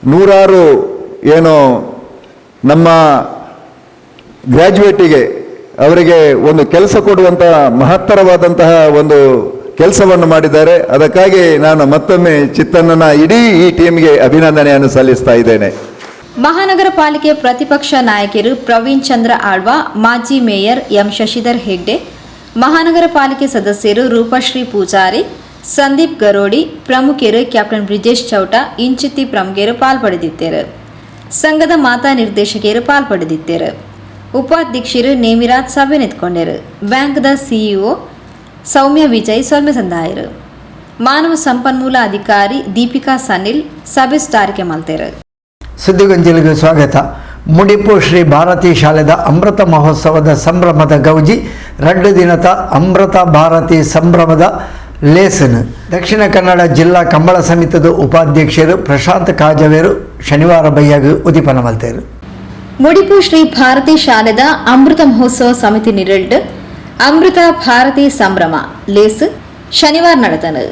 ನೂರಾರು ಏನು ನಮ್ಮ ಗ್ರ್ಯಾಜುಯೇಟಿಗೆ ಅವರಿಗೆ ಒಂದು ಕೆಲಸ ಕೊಡುವಂತಹ ಮಹತ್ತರವಾದಂತಹ ಒಂದು ಕೆಲಸವನ್ನು ಮಾಡಿದ್ದಾರೆ. ಅದಕ್ಕಾಗಿ ನಾನು ಮತ್ತೊಮ್ಮೆ ಚಿತ್ತಣ್ಣನ ಇಡೀ ಈ ಟೀಮ್ಗೆ ಅಭಿನಂದನೆಯನ್ನು ಸಲ್ಲಿಸ್ತಾ ಇದ್ದೇನೆ. ಮಹಾನಗರ ಪಾಲಿಕೆ ಪ್ರತಿಪಕ್ಷ ನಾಯಕರು ಪ್ರವೀಣ್ ಚಂದ್ರ ಆಳ್ವಾ, ಮಾಜಿ ಮೇಯರ್ ಎಂ ಶಶಿಧರ್ ಹೆಗ್ಡೆ, ಮಹಾನಗರ ಪಾಲಿಕೆ ಸದಸ್ಯರು ರೂಪಶ್ರೀ ಪೂಜಾರಿ, ಸಂದೀಪ್ ಗರೋಡಿ, ಪ್ರಮುಖರು ಕ್ಯಾಪ್ಟನ್ ಬ್ರಿಜೇಶ್ ಚೌಟ ಇಂಚಿತ್ತಿ ಪ್ರಮುಖರು ಪಾಲ್ಪಡೆದಿದ್ದರು. ಸಂಘದ ಮಾತಾ ನಿರ್ದೇಶಕರು ಪಾಲ್ಪಡೆದಿದ್ದರು. ಉಪಾಧ್ಯಕ್ಷರು ನೇಮಿರಾಜ್ ಸಭೆ ನಿಂತ್ಕೊಂಡರು. ಬ್ಯಾಂಕ್ದ ಸಿಇಒ ಸೌಮ್ಯ ವಿಜಯ್ ಸೊಲ್ಮೆ ಸಂದಾಯರು. ಮಾನವ ಸಂಪನ್ಮೂಲ ಅಧಿಕಾರಿ ದೀಪಿಕಾ ಸನಿಲ್ ಸಭೆ ಸ್ಟಾರಿಕೆ ಮಲ್ತೇರು. ಸುದ್ದಿಗೊಂಜಿಲಿಗೆ ಸ್ವಾಗತ. ಮುಡಿಪು ಶ್ರೀ ಭಾರತಿ ಶಾಲೆದ ಅಮೃತ ಮಹೋತ್ಸವದ ಸಂಭ್ರಮದ ಗೌಜಿ 2 ದಿನದ ಅಮೃತ ಭಾರತಿ ಸಂಭ್ರಮದ ಲೇಸನ್ ದಕ್ಷಿಣ ಕನ್ನಡ ಜಿಲ್ಲಾ ಕಂಬಳ ಸಮಿತಿದ ಉಪಾಧ್ಯಕ್ಷರು ಪ್ರಶಾಂತ್ ಕಾಜವೇರು ಶನಿವಾರ ಬಯ್ಯಾಗ ಉದಿಪನ ಮಲ್ತೇರು. ಮುಡಿಪು ಶ್ರೀ ಭಾರತಿ ಶಾಲೆದ ಅಮೃತ ಮಹೋತ್ಸವ ಸಮಿತಿ ನಿರಲ್ಡ್ ಅಮೃತ ಭಾರತಿ ಸಂಭ್ರಮ ಲೇಸ್ ಶನಿವಾರ ನಡೆತನು.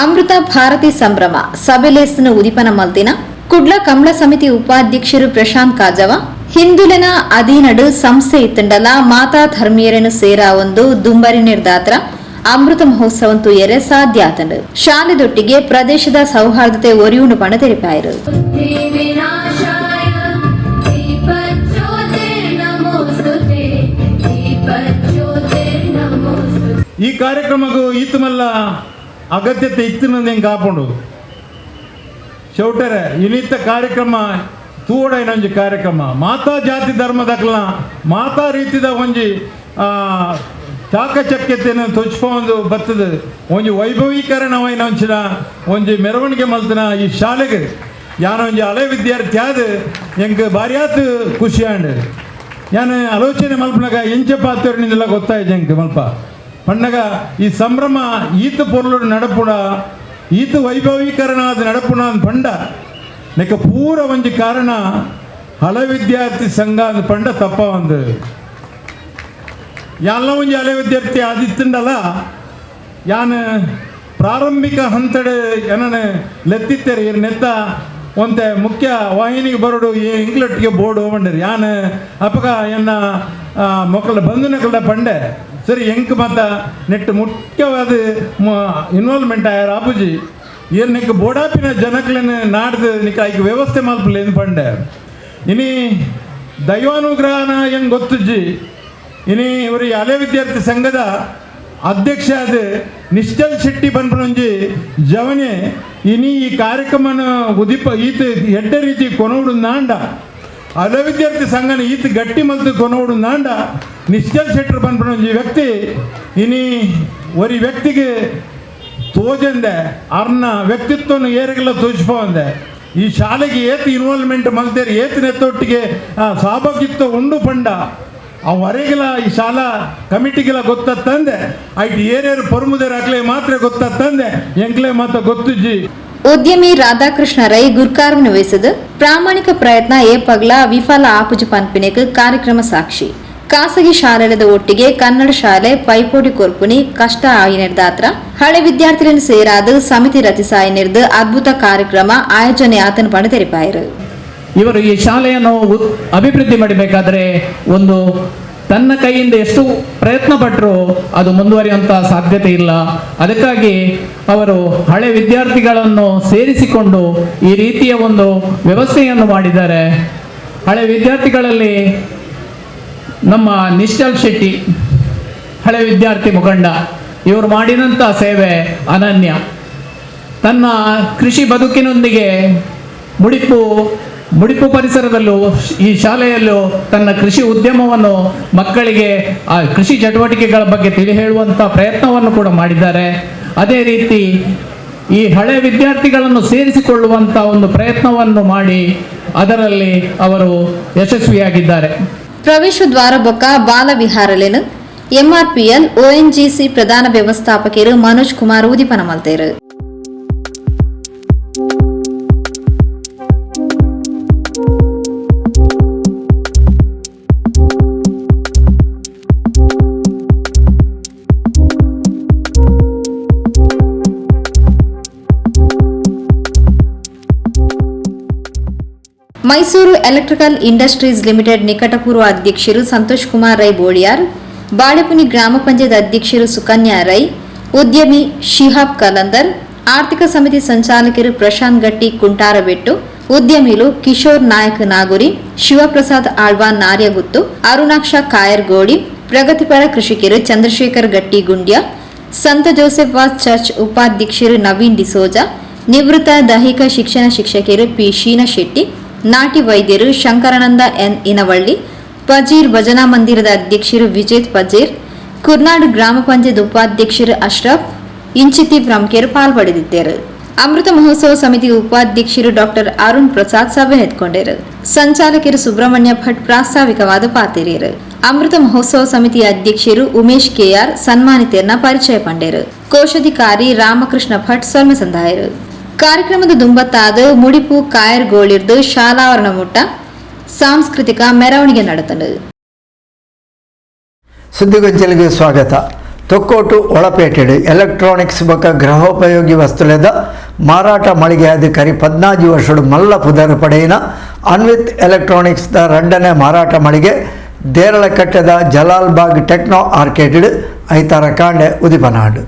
ಅಮೃತ ಭಾರತಿ ಸಂಭ್ರಮ ಸಭೆ ಲೇಸ್ನ ಉದಿಪನ ಮಲ್ತಿನ ಕುಡ್ಲ ಕಂಬಳ ಸಮಿತಿ ಉಪಾಧ್ಯಕ್ಷರು ಪ್ರಶಾಂತ್ ಕಾಜವ ಹಿಂದುಲೆನ ಅಧೀನಡು ಸಂಸ್ಥೆ ಇತ್ತಂಡಲ ಮಾತಾ ಧರ್ಮೀಯರನ್ನು ಸೇರಾ ಒಂದು ದುಂಬರಿ ನಿರ್ದಾತ್ರ ಅಮೃತ ಮಹೋತ್ಸವಂತೂ ಎರೆ ಸಾಧ್ಯ ಆತಂಡು. ಶಾಲೆದೊಟ್ಟಿಗೆ ಪ್ರದೇಶದ ಸೌಹಾರ್ದತೆ ಒರಿಯುಂಡು ಪಣ ತೆರಿಪಾಯರು. ಈ ಕಾರ್ಯಕ್ರಮಕ್ಕೂ ಈತಮಲ್ಲ ಅಗತ್ಯತೆ ಇತ್ತು ಕಾಪುಂಡು ಚೌಟರೆ ಇನಿತ ಕಾರ್ಯಕ್ರಮ ತೂಡ ಇನ್ನೊಂಜಿ ಕಾರ್ಯಕ್ರಮ ಮಾತಾ ಜಾತಿ ಧರ್ಮದಕ್ಲ ಮಾತಾ ರೀತಿದ ಒಂಜಿ ಚಾಕಚಕ್ಯತೆಯನ್ನು ತೊಚ್ಕೊಂಡು ಬರ್ತದೆ ಒಂಜಿ ವೈಭವೀಕರಣವೈನ ಒಂಚಿನ ಒಂಜಿ ಮೆರವಣಿಗೆ ಮಲ್ತನ ಈ ಶಾಲೆಗೆ ಯಾನೊಂಜಿ ಹಳೆ ವಿದ್ಯಾರ್ಥಿ ಆದ ಎಂಕ್ ಬಾರ್ಯಾತ್ ಖುಷಿ ಆಂಡ್ ಯಾನು ಆಲೋಚನೆ ಮಲ್ಪನಾಗ ಎಂಚ ಪಾತ್ರನಿಂದೆಲ್ಲ ಗೊತ್ತಾಯ್ತು ಎಂಕ್ ಮಲ್ಪ ಪಣ್ಣಗ ಈ ಸಂಭ್ರಮ ಈತ ಪೊರ್ಲು ನಡಪುಣ ಈತ ವೈಭವೀಕರಣ ಆದ ನಡಪುಣ ಅಂದ್ ಪಂಡ ನೆಕ್ಕ ಪೂರ ಒಂಜಿ ಕಾರಣ ಹಳೆ ವಿದ್ಯಾರ್ಥಿ ಸಂಘ ಅಂದ್ ಪಂಡ ತಪ್ಪ ಒಂದು ಯಾಲ್ಲ ಒಂಜಿ ಹಳೆ ವಿದ್ಯಾರ್ಥಿ ಆದಿತ್ತಂಡಲ್ಲ ಯಾನ್ ಪ್ರಾರಂಭಿಕ ಹಂತಡೆ ಏನನ ಲೆತ್ತಿತ್ತೇರಿ ನೆತ್ತ ಒಂತೆ ಮುಖ್ಯ ವಾಹಿನಿಗೆ ಬರೋಡು ಈ ಇಂಗ್ಲೆಟ್ಗೆ ಬೋರ್ಡ್ ಹೋಗಂಡಿರಿ ಯಾನ್ ಅಪಗ ಎನ್ನ ಮೊಕ್ಕಳ ಬಂಧುನಕಲ್ಡ ಪಂಡೆ ಸರಿ ಎಂಕ್ ಮತ್ತ ನೆಟ್ಟು ಮುಖ್ಯವಾದ ಇನ್ವಾಲ್ವ್ಮೆಂಟ್ ಆಯಾರ ಆಪುಜಿ ಏನ್ ನಿಕ್ ಬೋಡಾಪಿನ ಜನಕ್ಲೆನ್ ನಾಡ್ದು ನಿಕ್ ಐಕ್ ವ್ಯವಸ್ಥೆ ಮಲ್ಪಲೇನು ಪಂಡೆ ಇನಿ ದೈವಾನುಗ್ರಹನ ಹೆಂಗೆ ಗೊತ್ತುಜ್ಜಿ ಇನಿ ಇವರು ಹಳೆ ವಿದ್ಯಾರ್ಥಿ ಸಂಘದ ಅಧ್ಯಕ್ಷ ಅದು ನಿಶ್ಚಲ್ ಶೆಟ್ಟಿ ಪನ್ಪುನೊಂಜಿ ಜವನೆ ಇನಿ ಈ ಕಾರ್ಯಕ್ರಮನ ಉದಿಪ ಈತ ಎಡ್ಡೆ ರೀತಿ ಕೊನೋಡು ನಾಂಡ ಹಳೆ ವಿದ್ಯಾರ್ಥಿ ಸಂಘನ ಈತ ಗಟ್ಟಿ ಮಲ್ತು ಕೊನೋಡು ನಾಂಡ ನಿಶ್ಚಲ್ ಶೆಟ್ಟರ್ ಪನ್ಪುನೊಂಜಿ ವ್ಯಕ್ತಿ ಇನಿ ಒರಿ ವ್ಯಕ್ತಿಗೆ ತೋಜಂದೆ ಅರ್ನ ವ್ಯಕ್ತಿತ್ವನ ಏರಿಗೆಲ್ಲ ತೋಜಿಪೋಂದೆ. ಈ ಶಾಲೆಗೆ ಏತ್ ಇನ್ವಾಲ್ವ್ಮೆಂಟ್ ಮಲ್ತೇರಿ ಏತ್ ನೆತ್ತೊಟ್ಟಿಗೆ ಸಹಭಾಗಿತ್ವ ಉಂಡು ಪಂಡ ಆ ವರೆಗೆಲ ಈ ಶಾಲಾ ಕಮಿಟಿಗೆಲ್ಲ ಗೊತ್ತತ್ತಂದೆ ಐಟ್ ಏರೇರು ಪೊರ್ಮುದೇರು ಅಕ್ಲೆ ಮಾತ್ರ ಗೊತ್ತತ್ತಂದೆ ಎಂಕ್ಲೆ ಮಾತ್ರ ಗೊತ್ತುಜ್ಜಿ. ಉದ್ಯಮಿ ರಾಧಾಕೃಷ್ಣ ರೈ ಗುರ್ಕಾರ್ಮೆ ವಹಿಸಿದ ಪ್ರಾಮಾಣಿಕ ಪ್ರಯತ್ನ ಏಪಗ್ಲ ವಿಫಲ ಆಪುಜು ಪನ್ಪಿನೆಕ್ ಕಾರ್ಯಕ್ರಮ ಸಾಕ್ಷಿ. ಖಾಸಗಿ ಶಾಲೆದ ಒಟ್ಟಿಗೆ ಕನ್ನಡ ಶಾಲೆ ಪೈಪೋಟಿ ಕೊರ್ಪುನಿ ಕಷ್ಟ ಆಯಿನೆರ್ದಾತ್ರ ಹಳೆ ವಿದ್ಯಾರ್ಥಿಗಳನ್ನು ಸೇರಾದ ಸಮಿತಿ ರಚಿಸಾಯಿನೆರ್ದು ಅದ್ಭುತ ಕಾರ್ಯಕ್ರಮ ಆಯೋಜನೆ ಆತನ ಪಣ ತೆರಿಪಾಯರು. ಇವರು ಈ ಶಾಲೆಯನ್ನು ಅಭಿವೃದ್ಧಿ ಮಾಡಬೇಕಾದರೆ ಒಂದು ತನ್ನ ಕೈಯಿಂದ ಎಷ್ಟು ಪ್ರಯತ್ನ ಪಟ್ಟರೂ ಅದು ಮುಂದುವರಿಯುವಂಥ ಸಾಧ್ಯತೆ ಇಲ್ಲ. ಅದಕ್ಕಾಗಿ ಅವರು ಹಳೆ ವಿದ್ಯಾರ್ಥಿಗಳನ್ನು ಸೇರಿಸಿಕೊಂಡು ಈ ರೀತಿಯ ಒಂದು ವ್ಯವಸ್ಥೆಯನ್ನು ಮಾಡಿದ್ದಾರೆ. ಹಳೆ ವಿದ್ಯಾರ್ಥಿಗಳಲ್ಲಿ ನಮ್ಮ ನಿಶ್ಚಲ್ ಶೆಟ್ಟಿ ಹಳೆ ವಿದ್ಯಾರ್ಥಿ ಮುಖಂಡ, ಇವರು ಮಾಡಿದಂಥ ಸೇವೆ ಅನನ್ಯ. ತನ್ನ ಕೃಷಿ ಬದುಕಿನೊಂದಿಗೆ ಮುಡಿಪು ಪರಿಸರದಲ್ಲೂ ಈ ಶಾಲೆಯಲ್ಲೂ ತನ್ನ ಕೃಷಿ ಉದ್ಯಮವನ್ನು ಮಕ್ಕಳಿಗೆ ಆ ಕೃಷಿ ಚಟುವಟಿಕೆಗಳ ಬಗ್ಗೆ ತಿಳಿ ಹೇಳುವಂಥ ಪ್ರಯತ್ನವನ್ನು ಕೂಡ ಮಾಡಿದ್ದಾರೆ. ಅದೇ ರೀತಿ ಈ ಹಳೆ ವಿದ್ಯಾರ್ಥಿಗಳನ್ನು ಸೇರಿಸಿಕೊಳ್ಳುವಂಥ ಒಂದು ಪ್ರಯತ್ನವನ್ನು ಮಾಡಿ ಅದರಲ್ಲಿ ಅವರು ಯಶಸ್ವಿಯಾಗಿದ್ದಾರೆ. ಪ್ರವೇಶ ದ್ವಾರ ಬೊಕ್ಕ ಬಾಲ ವಿಹಾರಲೇನು ಎಂಆರ್ಪಿಎಲ್ ಒಎನ್ಜಿಸಿ ಪ್ರಧಾನ ವ್ಯವಸ್ಥಾಪಕರು ಮನೋಜ್ ಕುಮಾರ್ ಉದಿಪನ ಮಲ್ತೇರು. ಮೈಸೂರು electrical industries limited ನಿಕಟಪೂರ್ವ ಅಧ್ಯಕ್ಷರು ಸಂತೋಷ್ ಕುಮಾರ್ ರೈ ಬೋಳಿಯಾರ್, ಬಾಳೆಪುನಿ ಗ್ರಾಮ ಪಂಚಾಯತ್ ಅಧ್ಯಕ್ಷರು ಸುಕನ್ಯಾ ರೈ, ಉದ್ಯಮಿ ಶಿಹಾಬ್ ಕಲಂದರ್, ಆರ್ಥಿಕ ಸಮಿತಿ ಸಂಚಾಲಕರು ಪ್ರಶಾಂತ್ ಗಟ್ಟಿ ಕುಂಟಾರಬೆಟ್ಟು, ಉದ್ಯಮಿಲು ಕಿಶೋರ್ ನಾಯಕ್ ನಾಗುರಿ, ಶಿವಪ್ರಸಾದ್ ಆಳ್ವಾ ನಾರ್ಯಗುತ್ತು, ಅರುಣಾಕ್ಷ ಕಾಯರ್ಗೋಡಿ, ಪ್ರಗತಿಪರ ಕೃಷಿಕರು ಚಂದ್ರಶೇಖರ್ ಗಟ್ಟಿ ಗುಂಡ್ಯ, ಸಂತ Joseph was church ಉಪಾಧ್ಯಕ್ಷರು ನವೀನ್ ಡಿಸೋಜಾ, ನಿವೃತ್ತ ದೈಹಿಕ ಶಿಕ್ಷಣ ಶಿಕ್ಷಕಿಯರು ಪಿ ಶೀನಾ ಶೆಟ್ಟಿ, ನಾಟಿ ವೈದ್ಯರು ಶಂಕರಾನಂದ ಎನ್ ಇನವಳ್ಳಿ, ಪಜೀರ್ ಭಜನಾ ಮಂದಿರದ ಅಧ್ಯಕ್ಷರು ವಿಜೇತ್ ಪಜೀರ್, ಕುರ್ನಾಡು ಗ್ರಾಮ ಪಂಚಾಯತ್ ಉಪಾಧ್ಯಕ್ಷರು ಅಶ್ರಫ್ ಇಂಚಿತಿ ಪ್ರಮುಖರು ಪಾಲ್ಪಡೆದಿದ್ದರು. ಅಮೃತ ಮಹೋತ್ಸವ ಸಮಿತಿ ಉಪಾಧ್ಯಕ್ಷರು ಡಾಕ್ಟರ್ ಅರುಣ್ ಪ್ರಸಾದ್ ಸಭೆ ಎತ್ಕೊಂಡರು. ಸಂಚಾಲಕರು ಸುಬ್ರಹ್ಮಣ್ಯ ಭಟ್ ಪ್ರಾಸ್ತಾವಿಕವಾದ ಪಾತಿರಿಯರು. ಅಮೃತ ಮಹೋತ್ಸವ ಸಮಿತಿ ಅಧ್ಯಕ್ಷರು ಉಮೇಶ್ ಕೆಆರ್ ಸನ್ಮಾನಿತರನ್ನ ಪರಿಚಯ ಪಂಡೇರು. ಕೋಶಾಧಿಕಾರಿ ರಾಮಕೃಷ್ಣ ಭಟ್ ಸೊಲ್ಮೆ ಸಂದಾಯರು. ಕಾರ್ಯಕ್ರಮದ ದುಂಬತ್ತಾದ ಮುಡಿಪು ಕಾಯರ್ಗೋಳಿರ್ದು ಶಾಲಾವರಣ ಮುಟ್ಟ ಸಾಂಸ್ಕೃತಿಕ ಮೆರವಣಿಗೆ ನಡೆತನು. ಸುದ್ದಿಗೊಂಚಲಿಗೆ ಸ್ವಾಗತ. ತೊಕ್ಕೋಟು ಒಳಪೇಟೆಡು ಎಲೆಕ್ಟ್ರಾನಿಕ್ಸ್ ಬೊಕ್ಕ ಗೃಹೋಪಯೋಗಿ ವಸ್ತುಲೆದ ಮಾರಾಟ ಮಳಿಗೆ ಅಧಿಕಾರಿ 14 ವರ್ಷಡು ಮಲ್ಲ ಪುದರ್ ಪಡೆಯಿನ ಅನ್ವಿತ್ ಎಲೆಕ್ಟ್ರಾನಿಕ್ಸ್ the ರಡ್ಡನೆ ಮಾರಾಟ ಮಳಿಗೆ ದೇರಳಕಟ್ಟೆದ ಜಲಾಲ್ಬಾಗ್ ಟೆಕ್ನೋ ಆರ್ಕೇಡ್ ಐತಾರ ಕಾಂಡೆ ಉದಿಪನಾಡು.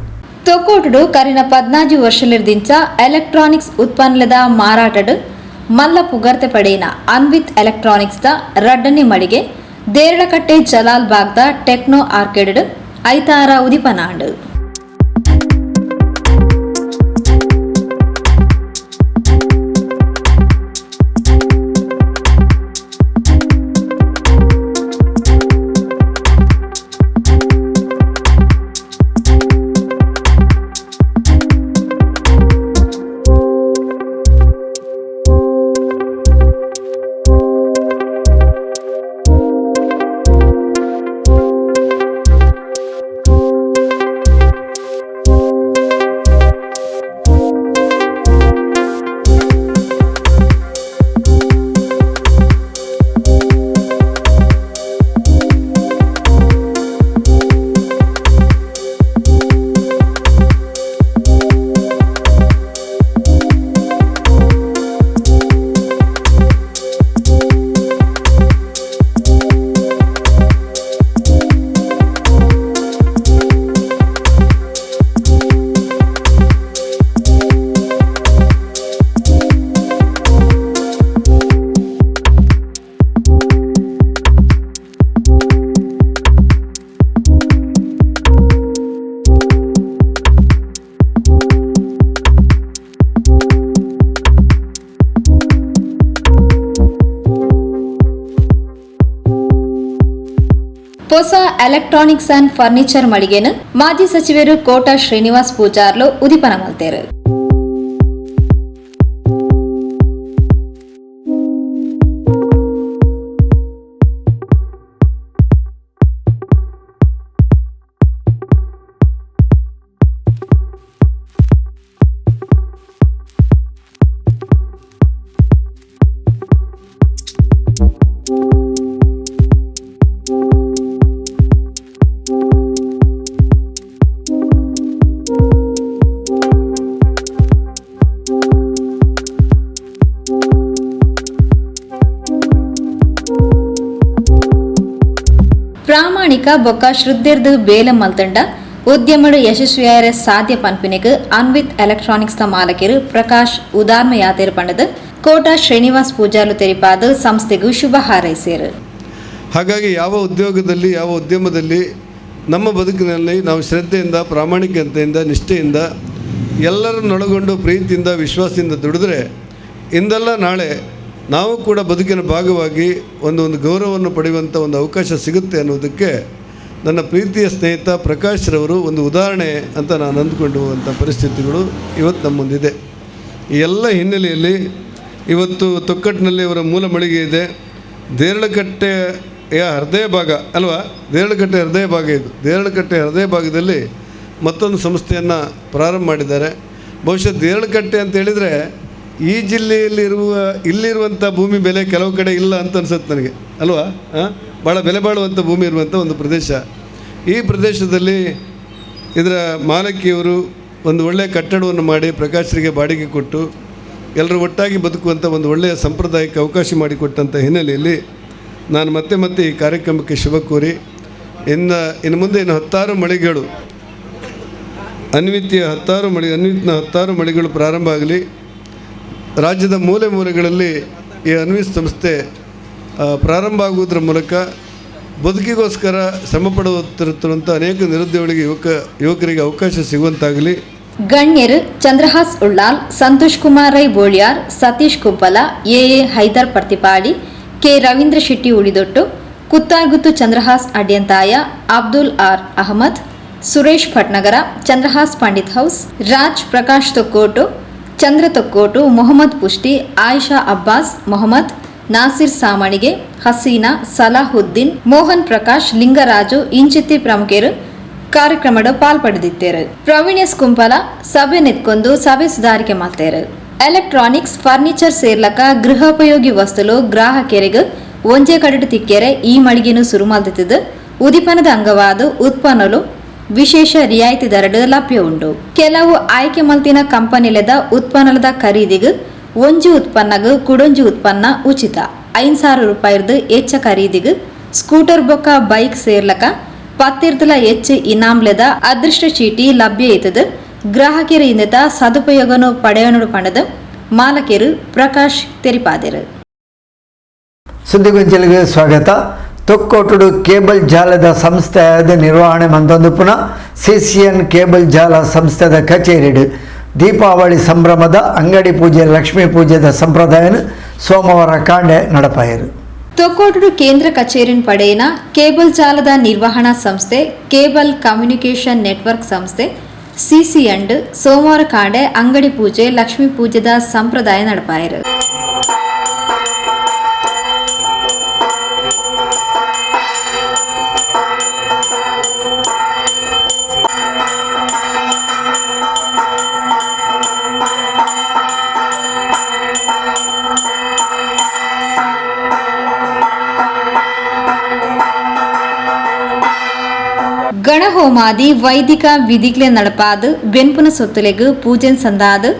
ತೊಕ್ಕೋಟುಡು ಕರಿನ 14 ವರ್ಷಲಿರ್ದಿಂಚ ಎಲೆಕ್ಟ್ರಾನಿಕ್ಸ್ ಉತ್ಪನ್ನದ ಮಾರಾಟಡು ಮಲ್ಲ ಪುಗರ್ತೆ ಪಡೆಯಿನ ಅನ್ವಿತ್ ಎಲೆಕ್ಟ್ರಾನಿಕ್ಸ್ the ರಡ್ಡನೆ ಮಳಿಗೆ ದೇರಳಕಟ್ಟೆ ಜಲಾಲ್ ಬಾಗ್ದ ಟೆಕ್ನೋ ಆರ್ಕೇಡ್ ಐತಾರ ಉದಿಪನಾಂಡು. ಹೊಸ electronics and furniture ಮಳಿಗೆನು ಮಾಜಿ ಸಚಿವರು ಕೋಟಾ ಶ್ರೀನಿವಾಸ್ ಪೂಜಾರ್ಲು ಉದಿಪನ ಮಲ್ತೇರು. ಪ್ರಾಮಾಣಿಕ ಬೊಕ್ಕ ಶ್ರದ್ಧೆರ್ದ್ ಬೇಲೆ ಮಲ್ತಂಡ ಉದ್ಯಮಡ್ ಯಶಸ್ವಿಯಾಯರೆ ಸಾಧ್ಯ ಪನ್ಪಿನೆಗ್ ಅನ್ವಿತ್ ಎಲೆಕ್ಟ್ರಾನಿಕ್ಸ್ ದ ಮಾಲಕೆರ್ ಪ್ರಕಾಶ್ ಉದಾರ್ಮೆಯಾತೆರ್ ಪಂಡುದು ಕೋಟ ಶ್ರೀನಿವಾಸ್ ಪೂಜಾರ್ಲು ತೆರಿಪಾದ್ ಸಂಸ್ಥೆಗ್ ಶುಭ ಹಾರೈಸಿರು. ಹಾಗಾಗಿ ಯಾವ ಉದ್ಯೋಗದಲ್ಲಿ ಯಾವ ಉದ್ಯಮದಲ್ಲಿ ನಮ್ಮ ಬದುಕಿನಲ್ಲಿ ನಾವು ಶ್ರದ್ಧೆಯಿಂದ, ಪ್ರಾಮಾಣಿಕತೆಯಿಂದ, ನಿಷ್ಠೆಯಿಂದ ಎಲ್ಲರನ್ನೊಳಗೊಂಡು ಪ್ರೀತಿಯಿಂದ, ವಿಶ್ವಾಸದಿಂದ ದುಡಿದ್ರೆ ಇಂದಲ್ಲ ನಾಳೆ ನಾವು ಕೂಡ ಬದುಕಿನ ಭಾಗವಾಗಿ ಒಂದು ಒಂದು ಗೌರವವನ್ನು ಪಡೆಯುವಂಥ ಒಂದು ಅವಕಾಶ ಸಿಗುತ್ತೆ ಅನ್ನೋದಕ್ಕೆ ನನ್ನ ಪ್ರೀತಿಯ ಸ್ನೇಹಿತ ಪ್ರಕಾಶ್ ರವರು ಒಂದು ಉದಾಹರಣೆ ಅಂತ ನಾನು ಅಂದುಕೊಂಡಿರುವಂಥ ಪರಿಸ್ಥಿತಿಗಳು ಇವತ್ತು ನಮ್ಮ ಮುಂದಿದೆ. ಈ ಎಲ್ಲ ಹಿನ್ನೆಲೆಯಲ್ಲಿ ಇವತ್ತು ತೊಕ್ಕಟ್ಟಿನಲ್ಲಿ ಅವರ ಮೂಲ ಮಳಿಗೆ ಇದೆ. ದೇರಳಕಟ್ಟೆಯ ಹೃದಯ ಭಾಗ ಅಲ್ವಾ, ದೇರಳಕಟ್ಟೆ ಹೃದಯ ಭಾಗ ಇದು. ದೇರಳಕಟ್ಟೆ ಹೃದಯ ಭಾಗದಲ್ಲಿ ಮತ್ತೊಂದು ಸಂಸ್ಥೆಯನ್ನು ಪ್ರಾರಂಭ ಮಾಡಿದ್ದಾರೆ. ಬಹುಶಃ ದೇರಳಕಟ್ಟೆ ಅಂತ ಹೇಳಿದರೆ ಈ ಜಿಲ್ಲೆಯಲ್ಲಿರುವ ಇಲ್ಲಿರುವಂಥ ಭೂಮಿ ಬೆಲೆ ಕೆಲವು ಕಡೆ ಇಲ್ಲ ಅಂತ ಅನ್ಸುತ್ತೆ ನನಗೆ ಅಲ್ವಾ. ಭಾಳ ಬೆಲೆ ಬಾಳುವಂಥ ಭೂಮಿ ಇರುವಂಥ ಒಂದು ಪ್ರದೇಶ. ಈ ಪ್ರದೇಶದಲ್ಲಿ ಇದರ ಮಾಲಕಿಯವರು ಒಂದು ಒಳ್ಳೆಯ ಕಟ್ಟಡವನ್ನು ಮಾಡಿ ಪ್ರಕಾಶರಿಗೆ ಬಾಡಿಗೆ ಕೊಟ್ಟು ಎಲ್ಲರೂ ಒಟ್ಟಾಗಿ ಬದುಕುವಂಥ ಒಂದು ಒಳ್ಳೆಯ ಸಂಪ್ರದಾಯಕ್ಕೆ ಅವಕಾಶ ಮಾಡಿಕೊಟ್ಟಂಥ ಹಿನ್ನೆಲೆಯಲ್ಲಿ ನಾನು ಮತ್ತೆ ಮತ್ತೆ ಈ ಕಾರ್ಯಕ್ರಮಕ್ಕೆ ಶುಭ ಕೋರಿ ಇನ್ನು ಮುಂದೆ ಇನ್ನು 10 ಮಳಿಗೆಗಳು, ಅನ್ವಿತಿಯ 10 ಮಳಿ, ಅನ್ವಿತ್ನ 10 ಮಳಿಗಳು ಪ್ರಾರಂಭ ಆಗಲಿ. ರಾಜ್ಯದ ಮೂಲೆ ಮೂಲೆಗಳಲ್ಲಿ ಈ ಅನ್ವಿತ್ ಸಂಸ್ಥೆ ಪ್ರಾರಂಭ ಆಗುವುದರ ಮೂಲಕ ಬದುಕಿಗೋಸ್ಕರ ಶ್ರಮಪಡುತ್ತಿರುವಂಥ ಅನೇಕ ನಿರುದ್ಯೋಗಿ ಯುವಕರಿಗೆ ಅವಕಾಶ ಸಿಗುವಂತಾಗಲಿ. ಗಣ್ಯರು Chandrahas Ullal, Santosh Kumar Rai Boliyar, Satish Kumpala, A A Haidar Parthipali, K Ravindra Shetty Ulidottu, Kuttarguttu Chandrahas Adyanthaya, Abdul R Ahmed, Suresh Bhatnagar, Chandrahas Pandit house, Raj Prakash Thokkottu, Chandra Thokkottu, Mohammed Pushti, Ayesha Abbas, Mohammed Nasir Samanige, Haseena, Salahuddin, Mohan Prakash, Lingaraju ಇಂಚಿತ್ತಿ ಪ್ರಮುಖರು ಕಾರ್ಯಕ್ರಮದ ಪಾಲ್ಪಡೆದಿದ್ದಾರೆ. Praveen S Kumpala ಸಭೆ ನಿತ್ಕೊಂಡು ಸಭೆ ಸುಧಾರಿಕೆ ಮಾಡ್ತಾರೆ. Electronics furniture ಸೇರ್ಲಕ ಗೃಹೋಪಯೋಗಿ ವಸ್ತುಲು ಗ್ರಾಹಕರಿಗೆ ಒಂಜೇ ಕಡೆಡು ತಿಕ್ಕೆರೆ ಈ ಮಳಿಗೆನು ಶುರು ಮಾಡ್ತಿದ್ದು. ಉದಿಪನದ ಅಂಗವಾದ ಉತ್ಪನ್ನಲು ವಿಶೇಷ ರಿಯಾಯಿತಿ ದರಡು ಲಭ್ಯ ಉಂಟು. ಕೆಲವು ಆಯ್ಕೆ ಮಲ್ತಿನ ಕಂಪನಿಲೆದ ಉತ್ಪನ್ನದ ಖರೀದಿಗೆ ಒಂಜಿ ಉತ್ಪನ್ನಗು ಕುಡೊಂಜಿ ಉತ್ಪನ್ನ ಉಚಿತ. 5,000 ರೂಪಾಯಿರ್ದು ಹೆಚ್ಚ ಖರೀದಿಗೆ ಸ್ಕೂಟರ್ ಬೊಕ್ಕ ಬೈಕ್ ಸೇರ್ಲಕ 10 ಹೆಚ್ಚು ಇನಾಮ್ಲೆದ ಅದೃಷ್ಟ ಚೀಟಿ ಲಭ್ಯ ಇತ್ತದು. ಗ್ರಾಹಕರ ಇಂದ ಸದುಪಯೋಗನು ಪಡೆಯನುಡು ಪಣದು ಮಾಲಕರು ಪ್ರಕಾಶ್ ತೆರಿಪಾದರು. ಸುದ್ದಿಗೊಂಚಲಿಗೆ ಸ್ವಾಗತ. ತೊಕ್ಕೋಟುಡು ಕೇಬಲ್ ಜಾಲದ ಸಂಸ್ಥೆಯಾದ ನಿರ್ವಹಣೆ ಮಂದೊಂದು ಪುನಃ ಸಿಸಿಎನ್ ಕೇಬಲ್ ಜಾಲ ಸಂಸ್ಥೆದ ಕಚೇರಿಡು ದೀಪಾವಳಿ ಸಂಭ್ರಮದ ಅಂಗಡಿ ಪೂಜೆ ಲಕ್ಷ್ಮೀ ಪೂಜೆದ ಸಂಪ್ರದಾಯನ ಸೋಮವಾರ ಕಾಂಡೆ ನಡಪಾಯರು. ತೊಕ್ಕೋಟುಡು ಕೇಂದ್ರ ಕಚೇರಿನ ಪಡೆಯಿನ ಕೇಬಲ್ ಜಾಲದ ನಿರ್ವಹಣಾ ಸಂಸ್ಥೆ ಕೇಬಲ್ ಕಮ್ಯುನಿಕೇಷನ್ ನೆಟ್ವರ್ಕ್ ಸಂಸ್ಥೆ ಸಿಸಿಎನ್ ಸೋಮವಾರ ಕಾಂಡೆ ಅಂಗಡಿ ಪೂಜೆ ಲಕ್ಷ್ಮೀ ಪೂಜೆದ ಸಂಪ್ರದಾಯ ನಡಪಾಯರು. ಗಣಹೋಮಾದಿ ವೈದಿಕ ವಿಧಿಗ್ಲೆ ನಡಪಾದು ಬೆನ್ಪುನ ಸೊತ್ತುಲೆಗ್ ಪೂಜೆನ್ ಸಂದಾದು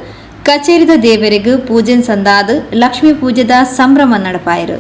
ಕಚೇರಿದ ದೇವರಿಗ್ ಪೂಜೆನ್ ಸಂದಾದು ಲಕ್ಷ್ಮೀ ಪೂಜೆದ ಸಂಭ್ರಮ ನಡಪಾಯರು.